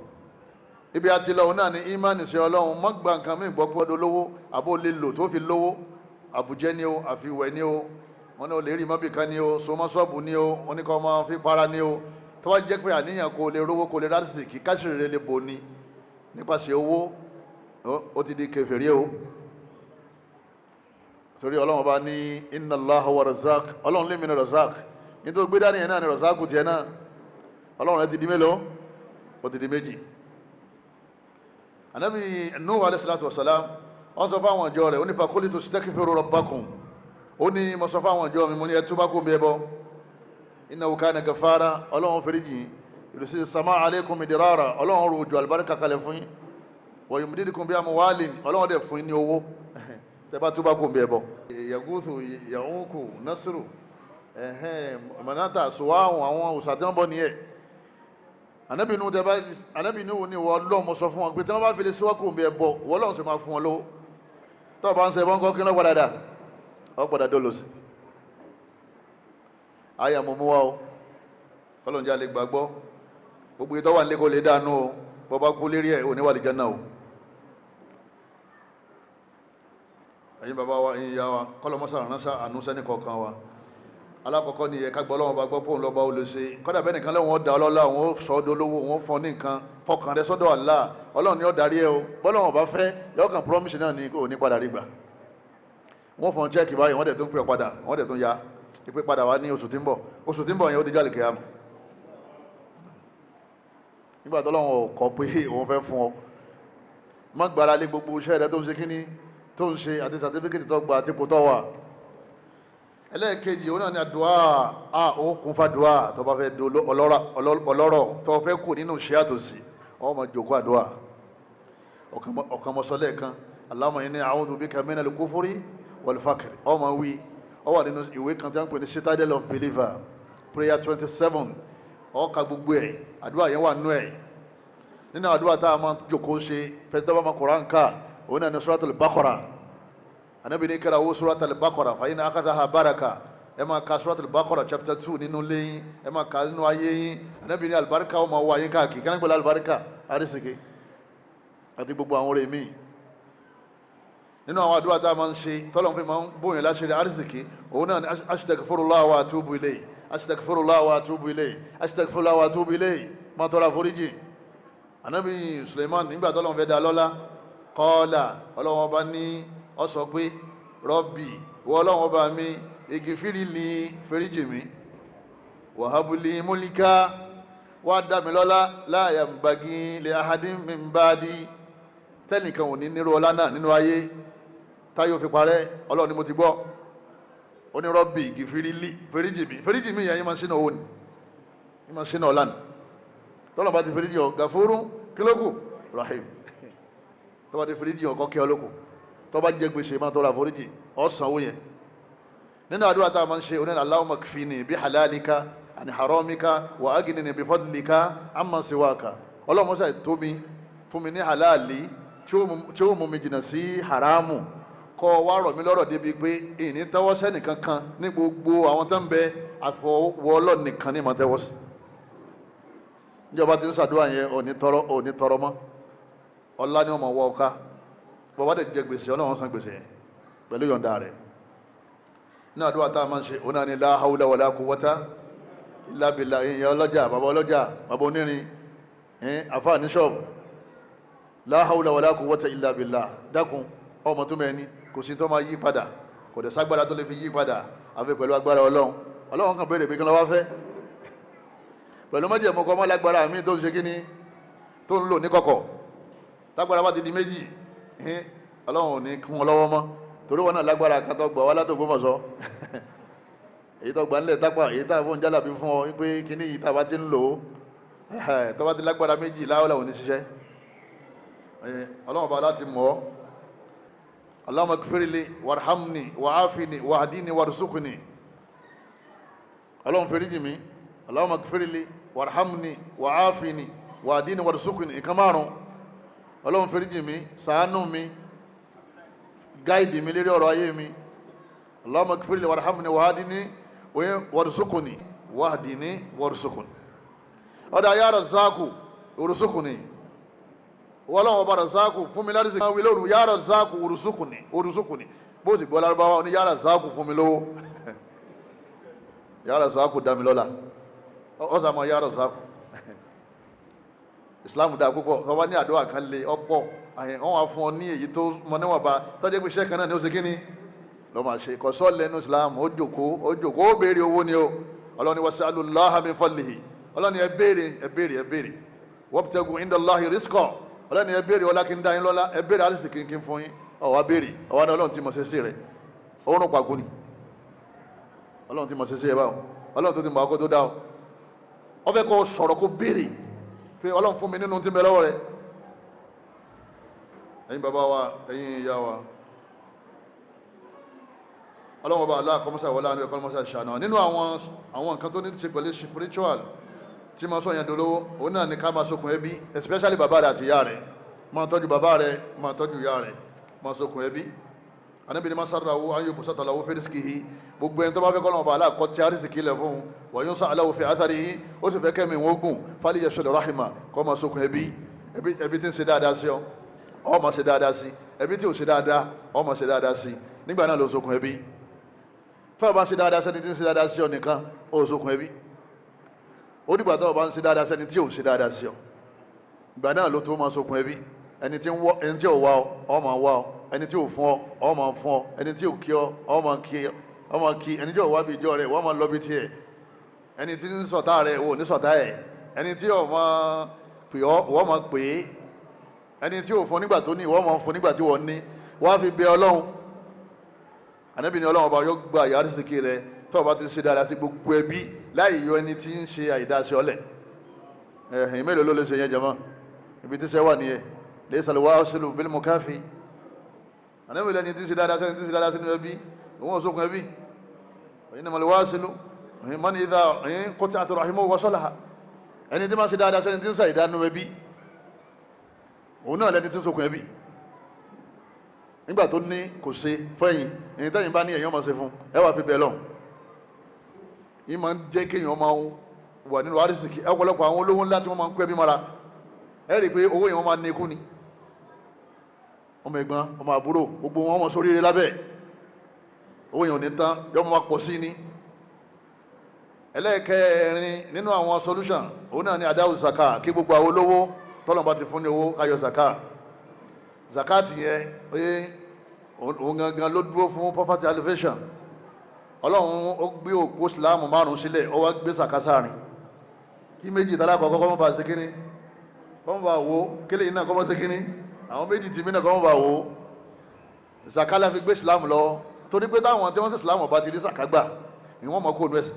Ibi àti lọ́wọ́ náà ní ìmánì sí Ọlọ́run. Má gba nǹkan mí gbọ́ pé ọdún lówó àbó lè lò tó fi lówó. Àbújẹ́ ni o, àfiwẹ̀ ni o, wọn ní o lè rí mọ́bìkan ni o, sọmọ́sọ́ọ̀bù ni o, wọn ní kọ́ máa fi para ni o. Tó bá jẹ́ pé àníyàn kò lè rówó, kò lè rásìkì, káṣíìrì rẹ̀ lè bò ní nípasẹ̀ owó, ó ti di kèfèrí o. Torí Ọlọ́run bá ní inna Allaha wa razak. Ọlọ́run lè mi ní razak, nítorí gbé dání yẹn náà ní razak tiẹ̀ náà. Ọlọ́run rẹ ti di mélòó? Ó ti di méjì. Anabi Nuhu alayhi salatu wa salam, wọ́n sọ fáwọn ìjọ rẹ̀, ó ní fakulitu stakfiru rabbakum. Ó ní mo sọ fáwọn ìjọ mi, mo ní ẹ túbá kó mi ẹ bọ, innahu kana gafara. Ọlọ́run fèrèjì yursilis samaa alaykum midrara. Ọlọ́run rò òjò àlùbáríkà kalẹ̀ fún yín, wa yumdidukum bi amwalin. Ọlọ́run dẹ̀ fún yín ní owó tẹ́bá túbá kó mi ẹ bọ. Yaguthu, Ya'uku, Nasiru, Manata, Suwaahu, àwọn òsà tí wọ́n bọ̀ nìyẹn. Anabi nu tẹ́bá, anabi nu ni wọ́n lọ́ mọ̀ sọ fún wọn pé tí wọ́n bá fi lè síwá kó mi ẹ bọ, wọ́n lọ́run sì máa fún wọn lówó. Tọ́ bá ń sọ ẹbọn kọ́ kí ló padà dà, ọ padà dolo sí. Àyà mọ̀ mú wa o, kọ́lọ́njẹ́ alẹ́ gbàgbọ́. Gbogbo ìtọ́wà ń lé kó lè dànù o, bọ́ bá kú lérí ẹ̀ ò ní wà lè jẹ́ náà o. Ẹ̀yin bàbá wa, ẹ̀yin ìyá wa, kọ́lọ́mọ́sá ránṣẹ́ àánú sẹ́ni kọ̀ọ̀kan wa. Alákọ̀ọ́kọ́ ni ẹ̀ka gbọ́ Ọlọ́run bá gbọ́ pòun lọ́ba olùṣe. Kọ́dà bẹ́ẹ̀ nìkan lẹ́wọ̀n ọ̀dà ọlọ́lá, òun ó sọ ọ́ dolówó, òun ó fọ́n ní nǹkan, fọkàn rẹ sọ́dọ̀ Allah. Ọlọ́run ni ó darí ẹ o. Bọ́lọ́run ọba fẹ́ yọ kàn promise náà ni kò ní padà rí gbà. Wọ́n fọ́n chẹ́ẹ̀kì báyìí, wọ́n dẹ̀ tún pè ọ́ padà, wọ́n dẹ̀ tún ya ìpè padà wá ní oṣù tí ń bọ̀. Oṣù tí ń bọ̀ yẹn ó di jálè kíyámà. Nígbà tó Ọlọ́run ò kọ pé òun fẹ́ fún ọ, má gbára lé gbogbo iṣẹ́ rẹ tó ń ṣe kíní tó ń ṣe àti sàtífíkìtì tó gba àti ipò tó wà. Ẹlẹ́ẹ̀kejì òun náà ni àdúà. A ó kún fàdúà tó bá fẹ́ do ọlọ́rọ̀, tó fẹ́ kù nínú iṣẹ́ àtòsí, ó máa jòkó àdúà. Ọ̀kan mọ́sọ́lẹ̀ kan, Allahumma inni a'udhu bika minal kufri wal fakri, ó máa wí. Ó wà nínú ìwé kan tí wọ́n ń pè ní Citadel of Believer, prayer 27. Ó ka gbogbo ẹ̀, àdúà yẹn wà nínú ẹ̀. Nínú àdúà tá a máa jòkó ṣe fẹ́ tó bá máa Kùránì ká, òun náà ní Suratul Baqara. Anabi ní kíra wo Suratul Baqara fa inna akhadhaha baraka. Ẹ máa ka Suratul Baqara chapter 2 nínú lẹ́yìn, ẹ máa ka nínú ayé yín. Anabi ní alibarika ó máa wá yín káàkiri. Kí wọ́n gbọ́dọ̀ alibarika, arísìkí àti gbogbo àwọn ọ̀rẹ́ mi. Nínú àwọn àdúrà tá a máa ń ṣe tọ́lọ́n fi máa ń bóyá láṣẹ arísìkí, òun náà ní astaghfirullah wa atubu ilayhi, astaghfirullah wa atubu ilayhi, astaghfirullah wa atubu ilayhi. Máa tọrọ àforíjì. Anabi Suleiman nígbà tọ́lọ́n fẹ́ dá lọ́lá, kọ́ọ́là Ọlọ́wọ́n bá ní ọ sọ pé rọ́bì, wọ Ọlọ́wọ́n bá mi, igi fírí ní fẹ́ríjì mi, wàhábùlì múlíkà, wá dá mi lọ́lá, la yambagi li ahadin min ba'di, tẹ́nìkan ò ní nírú ọlá náà nínú ayé táyọ̀ fi parẹ́. Ọlọ́run ni mo ti gbọ́. Ó ní rọ́bì igi fẹ́ríjì mi, fẹ́ríjì mi yẹn yín máa sínú owó ni, yín máa sínú ọlá ni. Tọ́lọ̀ bá ti fẹ́ríjì ọ, gàfúrú kílókù rahim. Tọ́ba ti fẹ́ríjì ọ, kọ́kẹ́ ọlọ́kù. Tọ́ba jẹ́ gbèsè, máa tọrọ àforíjì, ọ̀sán owó yẹn. Nínú àdúrà tá a máa ń ṣe oní Allahumma kfini bi halalika an haramika wa aghnini bi fadlika amma siwaka. Ọlọ́run mọ́sá tó mi fún mi ní halali tí ó mú mi jìnnà sí haramu, kọ́ wá rọ̀ mí lọ́rọ̀ débi pé ìní tẹ́wọ́ sẹ́nì kankan ní gbogbo àwọn tó ń bẹ, àfọwọ́ Ọlọ́run nìkan ní ìmọ̀ tẹ́wọ́ sí. Níjọba tí ń ṣàdúrà yẹn, ò ní tọrọ, ò ní tọrọ mọ́. Ọlá ni wọ́n mọ̀ wọ ọ̀ka. Bọ́bá dẹ̀ jẹ gbèsè, Ọlọ́run san gbèsè yẹn pẹ̀lú yọ̀ǹda rẹ̀. Ní àdúrà tá a máa ń ṣe, òun náà ni la hawla wala quwwata illa billah. Ìyẹn ọlọ́jà, bàbá ọlọ́jà, bàbá onírin, àfáà ní ṣọ́ọ̀bù, la hawla wala quwwata illa billah. Dákun, ọmọ tó mẹ́ni kò sí tó máa yí padà, kò dẹ̀ ságbára tó lè fi yí padà àfi pẹ̀lú agbára Ọlọ́run. Ọlọ́run kan béèrè pé kí ló wá fẹ́ pẹ̀lú májẹ̀mú kọ́ mọ́ lágbára mi tó ń ṣe kíní tó ń lò ní kọ̀kọ̀. Tágbára bá ti di méjì, Ọlọ́run ò ní kún ọ lọ́wọ́ mọ́, torí wọn náà lágbára kan tó gbà wá látògbómọ̀ṣọ́, èyí tó gbà nílẹ̀ tápà, èyí tá fún jálàbí fún ọ wípé kíní yìí tá a bá ti ń lò ó, tó bá ti lágbára méjì láwọ́lá ò ní ṣiṣẹ́. Ọlọ́run bá láti mọ̀ ọ́. Allahumma ighfirli warhamni wa'afini wahdini warzuqni. Ọlọ́run foríjì mi. Allahumma ighfirli warhamni wa'afini wahdini warzuqni. Nǹkan márùn. Ọlọ́run foríjì mi, ṣàánú mi, guide mi lérí ọ̀rọ̀ ayé mi. Allahumma ighfirli warhamni wahdini warzuqni, wahdini warzuqni. Ọ̀dà ya Razzaqu urzuqni. Wọ́lọ́wọ́ ọba Razzaqu, fún mi lárísì kan wí lóru, ya Razzaqu urzuqni, urzuqni. Bó sì gbọ́ lárúbáwá ní ya Razzaqu fún mi lówó, ya Razzaqu dá mi lọ́lá, ọ̀sàmọ̀ ya Razzaqu. Islam dá púpọ̀. Tọ́ba ní àdúrà kan lé ọ̀pọ̀, wọ́n wá fún ọ ní èyí tó mọ níwọ̀nba, tọ́jú pé iṣẹ́ kan náà ni ó ṣe kíni lọ́ máa ṣe. Kọ́sọ́ lẹ́nu Islam, ó jòkó, ó jòkó, ó béèrè owó ni o. Ọlọ́ni wasalullaha min fadlihi. Ọlọ́ni ẹ béèrè, ẹ béèrè, ẹ béèrè. Wabtagu indallahi rizqa. Ọlọ́ni ẹ béèrè ọlá kí n dá yín lọ́lá, ẹ béèrè àrísìkí kí n fún yín. Ọ̀wá béèrè, ọ̀wá ní Ọlọ́run tí mo ṣe sí rẹ̀ òórùn pàkó ni. Ọlọ́run tí mo ṣe sí ẹ báwo? Ọlọ́run tó ti mọ̀ ọkọ tó dá ọ, ọ fẹ́ kó sọ̀rọ̀, kó béèrè pé Ọlọ́run fún mi nínú tí ń bẹ lọ́wọ́ rẹ̀. Ẹ̀yin bàbá wa, ẹ̀yin ìyá wa, Ọlọ́run ọba aláà kọ́mọ́sà wọlé àánú ẹ̀kọ́ kọ́mọ́sà ṣàánú. Nínú àwọn nǹkan tó ní ṣe pẹ̀lú spiritual tí máa sọ yẹn dolówó, òun náà ní ká máa sokùn ẹbí, especially bàbá rẹ̀ àti ìyá rẹ̀. Máa tọ́jú bàbá rẹ̀, máa tọ́jú ìyá rẹ̀, máa sokùn ẹbí. Ànábì ní masarrahu an yubsata lahu fi rizqihi. Gbogbo ẹni tó bá fẹ́ kọ́ lọ́wọ́ bá aláàkọ́ tí arísìkí lẹ̀ fún wa yunsa lahu fi atharihi, ó sì fẹ́ kẹ́mi wọn gùn, falyasil rahima, kó máa sokùn ẹbí. Ẹbí tí ń ṣe dáadáa sí ọ, ọ máa ṣe dáadáa sí. Ẹbí tí ò ṣe dáadáa, ọ máa ṣe dáadáa sí. Nígbà náà ló sokùn ẹbí. Tó o bá ń ṣe dáadáa sẹ́ni tí ń ṣe dáadáa sí ọ nìkan, ó sokùn ẹbí. Ó dìgbà tó o bá ń ṣe dáadáa sẹ́ni tí ò ṣe dáadáa sí ọ, ìgbà náà ló tó máa sokùn ẹbí. Ẹni tí ẹni tí ò wá ọ, ọ máa wá ọ. Ẹni tí ò fún ọ, ọ máa fún ọ. Ẹni tí ò kí ọ, ọ máa kí ọ, máa kí. Ẹni tí ò wá bí ìjọ rẹ, wọ́n máa lọ bí tiẹ̀. Ẹni tí ń ṣọ̀tá rẹ, wò ní ṣọ̀tá ẹ̀. Ẹni tí ò máa pè ọ, wọ́n máa pè é. Ẹni tí ò fún nígbà tó ní, wọ́n máa fún nígbà tí wọ́n ní. Wọ́n á fi bẹ Ọlọ́run. Ànábì ní Ọlọ́run ọba yóò gba ìyá àrísìkí rẹ tó o bá ti ṣe dáadáa sí gbogbo ẹbí láì yọ ẹni tí ń ṣe àìdá sí ọlẹ̀. Ẹ̀hìn mélòó ló lè ṣe yẹn, jama? Ibi tí ṣe wà nìyẹn. Laysa al-wasilu bil mukafi. Ànábì lẹ́ni tí ń ṣe dáadáa sẹ́ni tí ń ṣe dáadáa sínú ẹbí, òun ò sókun ẹbí. Innamal wasilu man idha quti'at rahimuhu wasalaha. Ẹni tí máa ṣe dáadáa sẹ́ni tí ń ṣàìdá nínú ẹbí, òun náà lẹ́ni tí ń sókun ẹbí. Nígbà tó ní kò ṣe fẹ́yìn, ẹni tẹ́yìn bá ní ẹ̀yàn máa ṣe fún ẹ, wà fi bẹ́ẹ̀ lọ́hùn. Yìí máa ń jẹ́ kéèyàn máa wà nínú àrísìkí. Ọ̀pọ̀lọpọ̀ àwọn olówó ńlá tí wọ́n máa ń kó ẹbí mọ́ra, ẹ rí i pé owó yẹn wọ́n máa ní ikú ni. Ọmọ ẹ̀gbọ́n, ọmọ àbúrò, gbogbo wọn mọ̀ sóríire lábẹ́ owó yẹn ò ní tán, yọ máa pọ̀ sí ni. Ẹlẹ́ẹ̀kẹrin nínú àwọn solution, òun náà ni adáwù zaka. Kí gbogbo àwọn olówó tọ́lọ́mọba ti fún ní owó, ká yọ zaka. Zakat yẹn oye, òun gangan ló dúró fún poverty alleviation. Ọlọ́run ó gbé òpó ìsìláàmù márùn sílẹ̀, ó wá gbé zaka sáàrin, kí méjì tálá kọ̀ọ̀kọ́ kọ́ mọ́ bá ṣe kíní, kọ́ mọ́ bá wo kílè yìí náà, kọ́ mọ́ ṣe kíní, àwọn méjì tìmí náà kọ́ mọ́ bá wo. Zaka la fi gbé ìsìláàmù lọ, torí pé táwọn tí wọ́n sì ìsìláàmù ọba ti rí zaka gbà ni wọ́n mọ̀ kó nu ẹ̀sìn.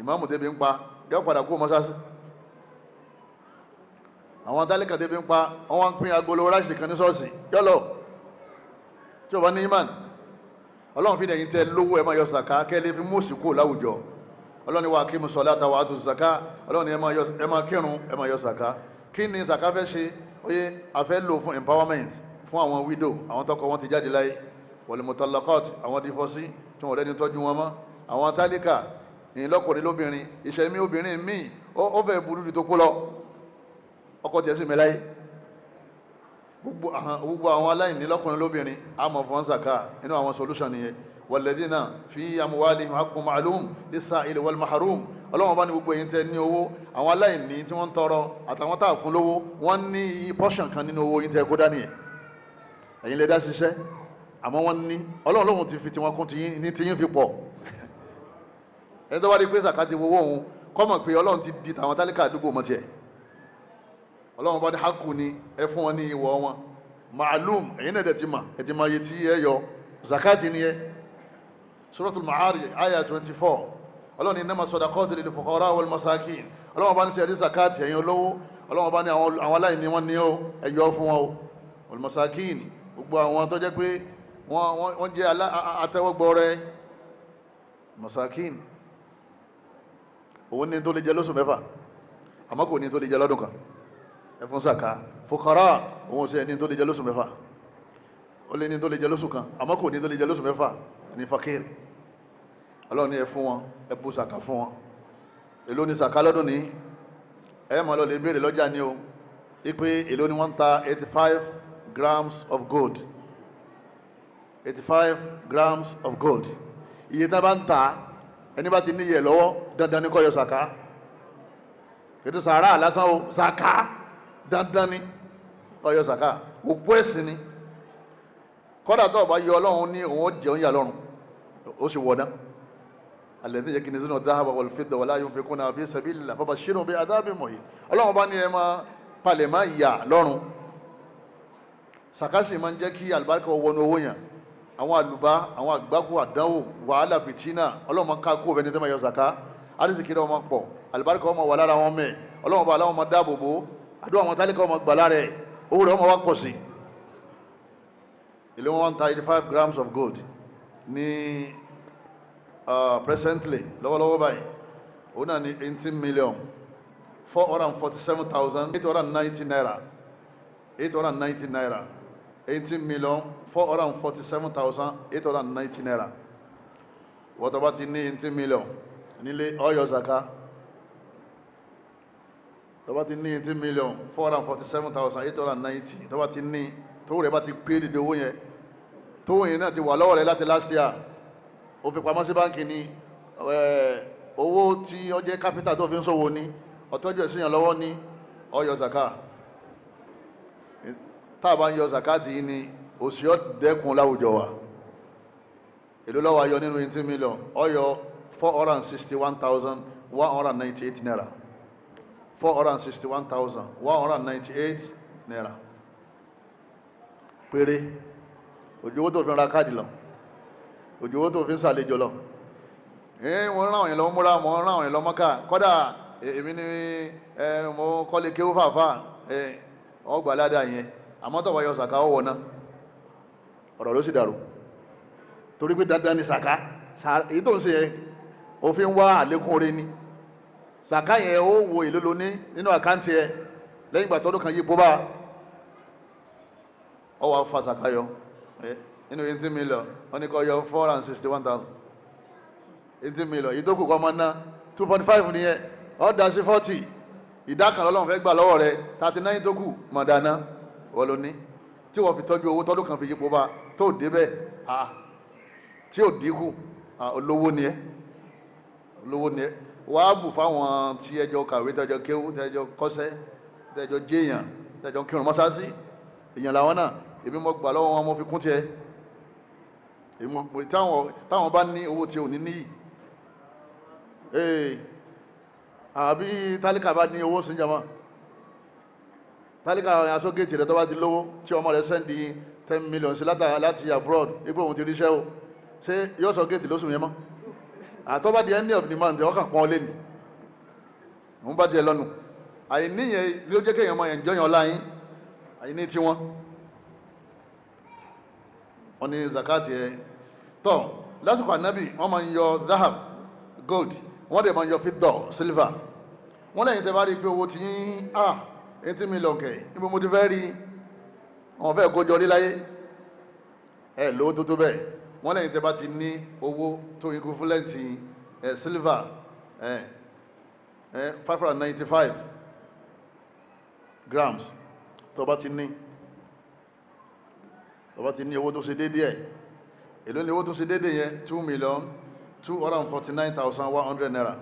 Ìmáàmù débi ń pa yọ padà kó mọ́sáàsì. Àwọn tálíkà débi ń pa, wọ́n wá ń pín agolo rice kan ní ṣọ́ọ̀ṣì yọ́lọ̀ tí ó bá ní imán. Ọlọ́run fi ní ẹ̀yin tẹ́ lówó, ẹ máa yọ sàká, kẹ́ lè fi mú òṣì kúrò láwùjọ. Ọlọ́run ní wa aqimu salata wa atu zaka. Ọlọ́run ní ẹ máa kírun, ẹ máa yọ sàká. Kí ni sàká fẹ́ ṣe? Oye, a fẹ́ lò fún empowerment fún àwọn widow, àwọn tọkọ wọn ti jáde láyé, wal mutallaqat, àwọn divorcee tí wọn rẹ́ni tọ́jú wọn mọ́, àwọn tálíkà ní lọ́kùnrin lóbìnrin. Ìṣẹ̀mí obìnrin míì ó fẹ́ burú ju tó kó lọ, ọkọ tiẹ̀ sì mẹ́láyé. Gbogbo àwọn aláìní lọ́kùnrin lóbìnrin a mọ̀ fún zaka. Inú àwọn solution nìyẹn. Walladhina fi amwalihim haqqun ma'lum lis-sa'ili wal mahrum. Ọlọ́wọ́n bá ní gbogbo èyí tẹ́ ní owó, àwọn aláìní tí wọ́n ń tọrọ àtàwọn tá a fún lówó, wọ́n ní portion kan nínú owó yín tẹ́ kó dání yẹn. Ẹ̀yin lè dá ṣiṣẹ́, àmọ́ wọ́n ní Ọlọ́run lóhun ti fi tiwọn kún tiyín ní tiyín fi pọ̀. Ẹni tó bá rí pé zaka ti wọ́wọ́ òun, kọ́mọ̀ pé Ọlọ́run ti di tàwọn tálíkà àdúgbò mọ́ tiẹ̀. Ọlọ́run bá ní haqqu ni ẹ fún wọn ní ìwọ̀ wọn, ma'lum, ẹ̀yin náà dẹ̀ ti mà, ẹ ti máa yẹ tí ẹ yọ zakati ni ẹ. Suratul Ma'arij aya 24, Ọlọ́run ní innama sadaqatu lil fuqara wal masakin. Ọlọ́run bá ní sẹ́yìn zakati, ẹ̀yin olówó, Ọlọ́run bá ní àwọn aláìní wọn ní ó ẹ yọ fún wọn o, wal masakin, gbogbo àwọn tó jẹ́ pé wọ́n jẹ́ àtẹ́wọ́gbọ́ rẹ. Masakin, òun ní tó lè jẹ lóṣù 6, àmọ́ kò ní tó lè jẹ lọ́dún kan, ẹ fún sàká. Fukara, òun sì ní tó lè jẹ lóṣù 6, ó lè ní tó lè jẹ lóṣù kan, àmọ́ kò ní tó lè jẹ lóṣù 6 ní fakir. Ọlọ́run ní ẹ fún wọn, ẹ bú sàká fún wọn. Èló ní sàká lọ́dún ní? Ẹ máa lọ lè béèrè lọ́jà ní o, ipe èló ni wọ́n ń ta 85 grams of gold? 85 grams of gold, iye tá a bá ń ta, ẹni bá ti níyẹ̀ lọ́wọ́, dandan ní kó yọ sàká. Kìtì sàárà lásán o, sàká dandan ní kó yọ sàká. Òpó ẹ̀sìn ni. Kọ́dà tó o bá yọ, Ọlọ́run ní òun ó jẹun yà lọ́rùn, ó sì wọ̀ náà. Alladhina yakinizuna adh-dhahaba wal-fidda wa la yunfiquna fi sabilillah fabashshirhum bi'adhabin muhin. Ọlọ́run bá ní ẹ máa palẹ̀ máa yà lọ́rùn. Sàká sì máa ń jẹ́ kí àlùbáríkà wọnú owó yàn. Àwọn àlùbá, àwọn àgbákò, àdánwò, wàhálà, fìtínà, Ọlọ́run máa ká kó ẹni tó máa yọ sàká. Àrísìkí náà máa pọ̀, àlùbáríkà wọn máa wà lára wọn mẹ́. Ọlọ́run bá aláwọ̀ máa dáàbò bò, àdúrà àwọn tálíkà wọn máa gbà lára ẹ̀, owó rẹ̀ wọn máa wá pọ̀ sí. Ilé wọn ń ta 85 grams of gold ní presently, lọ́wọ́lọ́wọ́ báyìí, òun náà ní 18,447,890 naira, 890 naira, 18,447,890 naira. Wọ́n tó bá ti ní 18 million nílé, ó yọ zaka. Tó bá ti ní 18,447,890, tó bá ti ní, tó rẹ̀ bá ti pé dédé owó yẹn, tó yẹn náà ti wà lọ́wọ́ rẹ̀ láti last year, ó fi pamọ́ sí báńkì ní owó tí ó jẹ́ capital tó fi ń ṣòwò ní ọ̀tọ́jú ẹ̀sìn yàn lọ́wọ́ ní, ó yọ zaka. Tá a bá ń yọ zaka tí ní, òsì ó dẹ́kun láwùjọ wa. Èló ló wá yọ nínú 18 million? Ó yọ 461,198 naira, 461,198 naira péré. Òjò owó tó fi ra káàdì lọ, òjò owó tó fi ń ṣàlejò lọ. Wọ́n rán àwọn yẹn lọ múra, wọ́n rán àwọn yẹn lọ Mọ́kà. Kọ́dà èmi ni mo kọ́lé kéwú fàáfà, ọgbà ládàá yẹn. Àmọ́ tó bá yọ sàká, ọwọ́ náà ọ̀rọ̀ ló sì dàrú, torí pé dandan ni sàká. Èyí tó ń ṣe yẹn, òfin wá àlékún oore ni. Sàká yẹn, ó wo èló lo ní nínú account ẹ lẹ́yìn ìgbà tọdún kan yípo bá ọ wà fa sàká yọ nínú 18 million. Wọ́n ní kó yọ 461,000, 18 million. Èyí tó kù kọ́ ọmọ ná 2.5 nìyẹn. Ọ dá sí 40, ìdá kan lọ́lọ́run fẹ́ gbà lọ́wọ́ rẹ. 39 tó kù mọ̀ dáná, wọ́n ló ní tí wọ́n fi tọ́jú owó tọ́dún kan fi yípo bá tó débẹ̀ tí ò dínkù. Olówó ni ẹ́, olówó ni ẹ́. Wàá bù fáwọn tí ẹjọ́ kàwé, tẹjọ́ kéwú, tẹjọ́ kọ́ṣẹ́, tẹjọ́ jéèyàn, tẹjọ́ kírun mọ́sáàsì. Èèyàn làwọn náà. Èmi mo gbà lọ́wọ́ wọn, mo fi kún tiẹ̀. Èmi mo táwọn bá ní owó tí ò ní níyì ee, àbí tálíkà bá ní owó síjàmá, tálíkà asógéètì rẹ̀ tó bá ti lówó, tí ọmọ rẹ̀ send 10 million sí láti abroad ipò òun ti ríṣẹ́ o, ṣé yóò sọ géètì lóṣù yẹn mọ́? Àtọ́bá di end of the month, ọkàn pọ́n lé ní òun bá tiẹ̀ lọ́nu. Àìní yẹn ló jẹ́ kéèyàn máa enjoy ọlá yín, àìní tí wọ́n ní zakati ẹ̀ tọ́. Lásìkò ànábì, wọ́n máa ń yọ dhahab, gold, wọ́n dẹ̀ máa ń yọ fidda, silver. Wọ́n lẹ́yìn tẹ́ bá rí i pé owó ti yín, 80 million kẹ̀, níbo mo ti fẹ́ rí? Wọn fẹ́ kójọ rí láyé ẹ lówó tó tó bẹ́ẹ̀. Wọ́n lẹ́yìn tẹ́ bá ti ní owó tó equivalent ẹ̀ silver ẹ̀ ẹ̀ 595 grams, tó bá ti ní Tó bá ti ní owó tó ṣe déédéé ẹ̀, èló ni owó tó ṣe déédéé yẹn? 2,249,100 naira.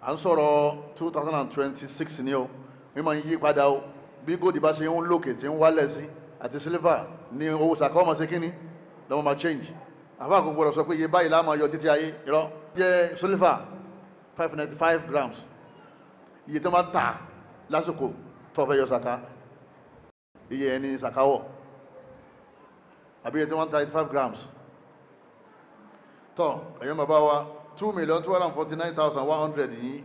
À ń sọ̀rọ̀ 2026 ni o, mi máa ń yí padà o. Bí góòdì bá ṣe ń lókè tí ń wálẹ̀ sí àti sílífà ní owó sàkọ́ ọmọ ṣe kíní lọ́mọ máa change. Àbá kò gbọdọ̀ sọ pé iye báyìí la máa yọ títí ayé. Irọ́ jẹ́. Sílífà 595 grams, iye tó máa ń tà lásìkò tó fẹ́ yọ sàká, iye ẹni sàkáwọ̀, àbí iye tó máa ń ta 85 grams. Tọ́ ẹ̀yọ́ bàbá wa, 2,249,100 yìí,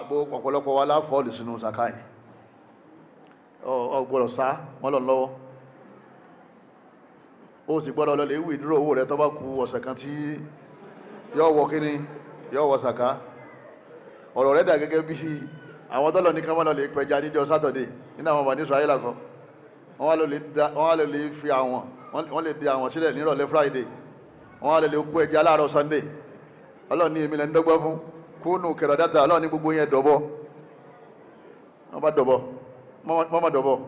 gbogbo ọ̀pọ̀lọpọ̀ wa láfọ́ọ̀lù sínú sàká yìí. Ọ gbọ́dọ̀ sá wọ́n lọ lọ́wọ́, ó sì gbọ́dọ̀ lọ lè withdraw owó rẹ̀ tó bá ku ọ̀sẹ̀ kan tí yọ wọ kíní, yọ wọ sàká. Ọ̀rọ̀ rẹ̀ dà gẹ́gẹ́ bí àwọn tọ́lọ̀ ní ká má lọ lè pẹja níjọ́ Saturday nínú àwọn bàní Israẹli kan. Wọ́n wá lọ lè fi àwọn, wọ́n lè di àwọn sílẹ̀ nírọ̀lẹ́ Friday, wọ́n wá lọ lè kó ẹja láàárọ̀ Sunday. Ọlọ́run ní èmi lẹ́ ń dọ́gbọ́n fún kúnù kẹrọ̀dátà. Ọlọ́run ní gbogbo yẹn dọ̀bọ̀, wọ́n bá dọ̀bọ̀, wọ́n má dọ̀bọ̀.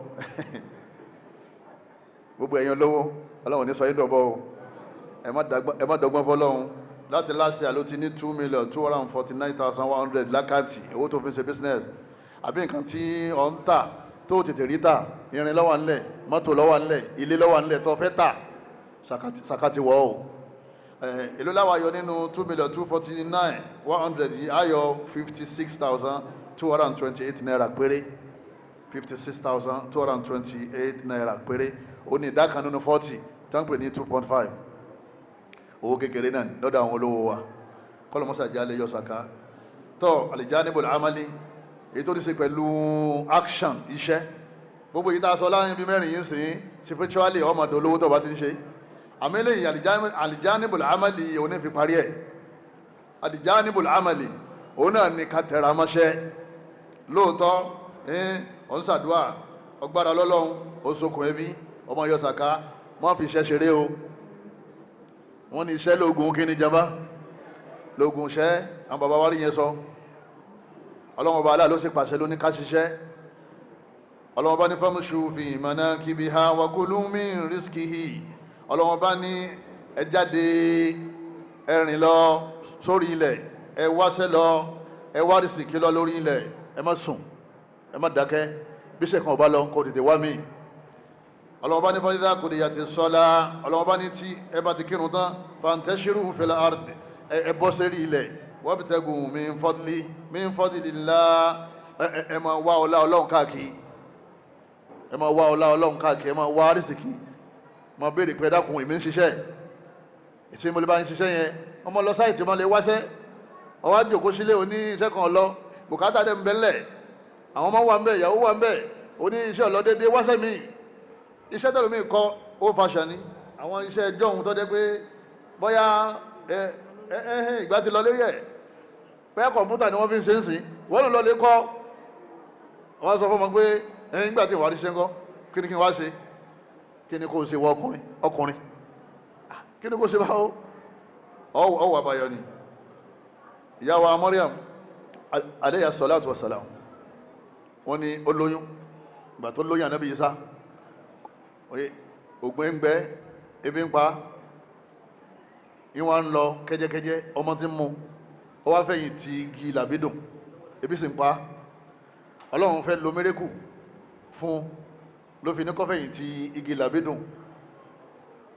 Gbogbo ẹ̀yin olówó, Ọlọ́run ní sọ yín dọ̀bọ̀ o. Ẹ má dọ́gbọ́n fọlọ́run. Láti last year ló ti ní 2,249,100 l'account, owó tó fi ń ṣe business àbí nǹkan tí ọ̀ ń tà tó tètè rí tà, irin ló wà ńlẹ̀, mọ́tò ló wà ńlẹ̀, ilé ló wà ńlẹ̀ tó fẹ́ tà, sàkàtì wọ̀ o. Èló láwa yọ nínú 2,249,100 yìí? Á yọ 56,228 naira péré. 56,228 naira péré, ó ní ìdá kan nínú 40 tá ń pè ní 2.5. Owó kékeré náà lọ́dọ̀ àwọn olówó wa. Kọ́lọ́mọ́sà jálẹ̀ yọ sàká. Tọ́ al-janibul amali, èyí tó ní ṣe pẹ̀lú action, iṣẹ́. Gbogbo yìí tá a sọ láàrin bí mẹ́rin yìí sìn, spiritually ọmọdé olówó tó bá ti ń ṣe. Àmì eléyìí, al-janibul amali, òun ní fi parí ẹ̀. Al-janibul amali, òun náà ní ká tẹra mọ́ṣẹ́. Lóòótọ́ ọ̀n ṣàdúà, ọgbára lọ́lọ́run, ó sokùn ẹbí, ọmọ yọ sàká, má fi iṣẹ́ ṣeré o. Wọ́n ní iṣẹ́ lóògùn kí ni jama, lóògùn iṣẹ́. Àwọn bàbá wa rí yẹn sọ. Ọlọ́run ọba aláà ló sì pàṣẹ, ló ní ká ṣiṣẹ́. Ọlọ́run ọba ní famshu fi manakibiha wa kulu min rizqihi. Ọlọ́run ọba ní ẹ jáde, ẹ rìn lọ sórí ilẹ̀, ẹ wáṣẹ́ lọ, ẹ wá rìsìkí lọ lórí ilẹ̀. Ẹ má sùn, ẹ má dákẹ́. Bí ṣe kan ọba lọ, kó tètè wá mi. Ọlọ́run ọba ní fa idha qudiyati ssalah. Ọlọ́run ọba ní tí ẹ bá ti kírun tán, fantashiru fil ard, ẹ bọ́ sérí ilẹ̀, wabtagu min fadli, min fadlillah. Ẹ máa wá ọlá Ọlọ́run káàkiri, ẹ máa wá ọlá Ọlọ́run káàkiri, ẹ máa wá àrísìkí, máa béèrè pé, dákun, èmi ń ṣiṣẹ́ ìṣe, mo lè bá ń ṣiṣẹ́ yẹn. Ọmọ lọ site, ọmọ lè wáṣẹ́. Ọwọ́ àjòkó sílé, oní iṣẹ́ kan lọ, bùkátà dẹ̀ ń bẹ ńlẹ̀, àwọn ọmọ wà ń bẹ, ìyàwó wà ń bẹ, oní iṣẹ́ ọ̀lọ́ dédé. Wáṣẹ́ mi, iṣẹ́ tẹ̀lé mi kọ́ ó fashion ni. Àwọn iṣẹ́ ẹjọ́ ohun tó jẹ́ pé bóyá ẹ ẹ ẹ ìgbà ti lọ lérí ẹ̀, bóyá kọ̀ǹpútà ni wọ́n fi ń ṣe ń sìn, wọ́n lọ lè kọ́. Wọ́n sọ fún ọmọ pé ẹ̀yìn nígbà tí ìwà rí ṣe ń kọ́, kí ni kí n wá ṣe? Kí ni kò ṣe wọ ọkùnrin? Ọkùnrin, kí ni kò ṣe báwo? Ọwọ́ àbáyọ ni. Ìyá wa Maryam alayha salatu wassalam, wọ́n ní ó lóyún. Ìgbà tó lóyún Ànábì Ìsá, ògbẹ́ ń gbẹ́, ebi ń pa, ìwọ̀n ń lọ kẹ́jẹ́kẹ́jẹ́, ọmọ tí ń mú ó wá fẹ̀yìn ti igi làbídùn, ebi sì ń pa. Ọlọ́run fẹ́ lo miracle fún ló fi ní kó fẹ̀yìn ti igi làbídùn.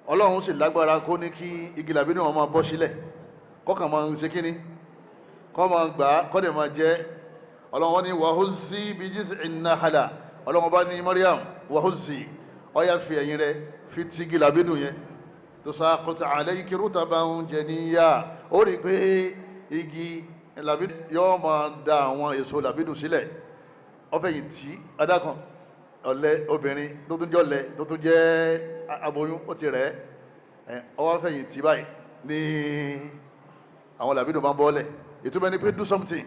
Ọlọ́run sì lágbára kó ní kí igi làbídùn wọn máa bọ́ sílẹ̀, kọ́kàn máa ń ṣe kíní, kọ́ máa gbà á, kọ́ dẹ̀ máa jẹ́. Ọlọ́run wọn ní wahuzzi bi jiz'in nakhla. Ọlọ́run bá ní Maryam, wahuzzi, ọ̀yà fi ẹ̀yìn rẹ̀ fi ti igi làbídùn yẹn, tusaqit alayki rutaban janiyya. Ó rí i pé igi làbídùn yóò máa da àwọn èso làbídùn sílẹ̀. Ọfẹ̀yìn tí adákan ọ̀lẹ obìnrin tó tún jẹ́ ọ̀lẹ, tó tún jẹ́ aboyún, ó ti rẹ̀ ẹ́, ọwọ́ fẹ̀yìn tí báyìí ní àwọn làbídùn bá ń bọ́ọ̀lẹ̀. Ìtumọ̀ ni pé do something.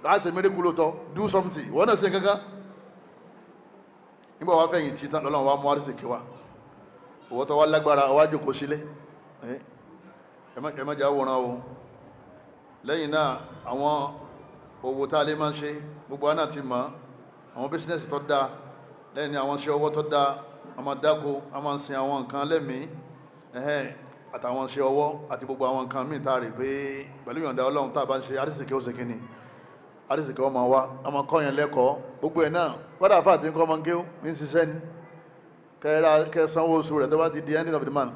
Láti miracle lóòótọ́, do something. Wọ́n náà ṣe kankan. Nígbà wàá fẹ̀yìn tí tán, lọ́lọ́run wá mú àrísìkí wa. Òwò tó wá lágbára, ọwá jòkó sílé, ẹ má jẹ́ àwòrán o. Lẹ́yìn náà, àwọn òwò tá a lè máa ṣe, gbogbo wa náà ti mọ̀, àwọn business tó dáa. Lẹ́yìn ní àwọn iṣẹ́ ọwọ́ tó dáa, A máa dáko, a máa sin àwọn nǹkan lẹ́mìí, ẹ̀hẹ́n, àtàwọn ṣe ọwọ́ àti gbogbo àwọn nǹkan míì tá a rí pé pẹ̀lú ìyọ̀ǹda Ọlọ́run tá a bá ń ṣe, àrísìkí ó ṣe kíni, àrísìkí ó máa wá. A máa kọ́ yẹn lẹ́kọ̀ọ́, gbogbo ẹ̀ náà kọ́dà àfáà tí ń kọ́ máa ń kéwú ní ṣiṣẹ́ ni. Kẹ́ sanwó oṣù rẹ̀ tó bá ti di ending of the month,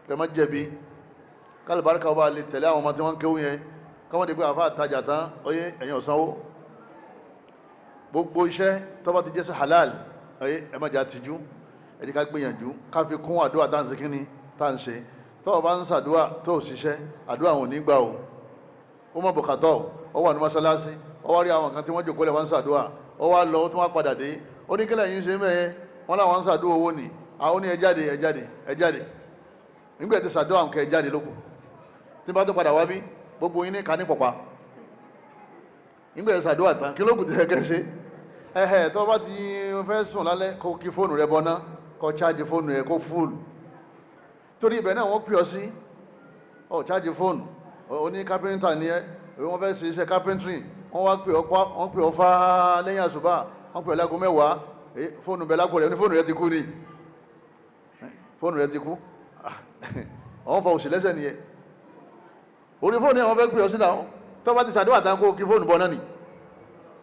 kẹ́ má jẹ̀bi, kálíbáríkà ọba lè tẹ̀lé àwọn ọmọ tí wọ́n ń kéwú yẹn, kọ́mọ́dé pé àfáà tajà tán, oyé ẹ̀yìn ọ̀sánwó. Gbogbo iṣẹ́ tó bá ti jẹ́ sí halal, oyé ẹ má jà tìjú, ẹ jẹ́ ká gbìyànjú ká fi kún àdúrà tá à ń ṣe kíni tá à ń ṣe. Tó o bá ń ṣàdúrà tó o ṣiṣẹ́, àdúrà wọn ò ní gbà o. Ó mọ̀ bùkátọ̀, ó wà ní mọ́ṣáláṣí, ó wá rí àwọn kan tí wọ́n jòkó lẹ̀, wọ́n ń ṣàdúrà. Ó wá lọ, ó tún wá padà dé. Ó ní kílẹ̀ yín ṣe mẹ́yẹ? Wọ́n láwọn ń ṣàdúrà owó ni. Àwọn ní ẹ jáde, ẹ jáde, ẹ jáde. Nígbà tí ṣàdúrà nǹkan, ẹ jáde lóko. Tí bá tó padà wá bí, gbogbo yín ní ká ní pọ̀pá. Nígbà tí ṣàdúrà tán, kí lóògùn ti ẹ kẹ́ ṣe? Ẹ̀hẹ̀, tó bá ti fẹ́ sùn lálẹ́, kó kí fóònù rẹ bọ́ná, kó chájì fóònù rẹ kó full, torí ibẹ̀ náà wọ́n pè ọ́ sí. Ọ chájì fóònù, ó ní kápẹ́ńtà ni ẹ́, wọ́n fẹ́ ṣe iṣẹ́ carpentry, wọ́n wá pè ọ́ pa, wọ́n pè ọ́ fá lẹ́yìn àṣùbà, wọ́n pè ọ́ láago 10, fóònù bẹ̀ lápò rẹ̀, ní fóònù rẹ ti kú ni, fóònù rẹ ti kú. Àwọn fa òsì lẹ́sẹ̀ nìyẹn. Orí fóònù yẹn wọ́n fẹ́ pè ọ́ sí náà. Tó bá ti ṣàdúrà tán, kó kí fóònù bọ́ náà nì.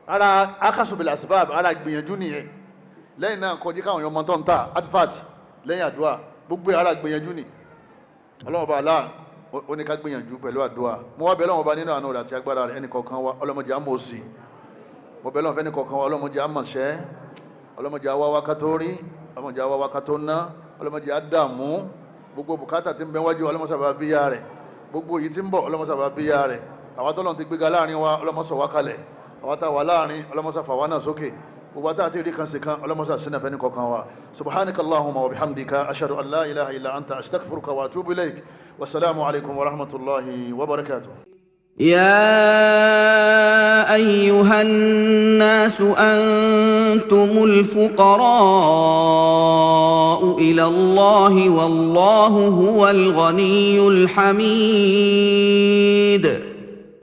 Ara akásùbìlà asbab, ara gbìyànjú nìyẹn. Lẹ́yìn náà, kọjí káwọn èèyàn mọ tó ń ta advert lẹ́yìn àdúrà, gbogbo ara gbìyànjú ni. Ọlọ́wọ́n bá aláà ó ní ká gbìyànjú pẹ̀lú àdúrà. Mo wá bẹ̀ lọ́wọ́ bá nínú àánú rẹ̀ àti agbára rẹ̀, ẹnì kọ̀ọ̀kan wa, ọlọ́mọdé àmọ́ òsì. Mo bẹ̀ lọ́wọ́ fẹ́ni kọ̀ọ̀kan wa, ọlọ́mọdé àmọ̀ṣẹ́, ọlọ́mọdé àwa wa ká tó rí, ọlọ́mọdé àwa wa ká tó ná, ọlọ́mọdé àdàmú. Gbogbo bùkátà tí ń bẹ wájú, ọlọ́mọsàbà bíyà rẹ̀. Gbogbo èyí tí ń bọ̀, ọlọ́mọsàbà bíyà rẹ̀. Àwọn tọ́lọ́run ti gbéga láàrin wa, ọlọ́mọsọ̀ wá kalẹ̀. Àwọn tá a wà láàrin, ọlọ́mọsà fà wá náà sókè. Gbogbo àti àti rí kan sí kan, ọlọ́mọsà sínú ẹ̀fẹ́ ní kọ̀ọ̀kan wa. Subhanaka allahumma wa bihamdika, ashhadu an la ilaha illa anta, astaghfiruka wa atubu ilayk. Wasalaamu alaykum wa rahmatullahi wa barakatuh. يا ايها الناس، انتم الفقراء الى الله، والله هو الغني الحميد.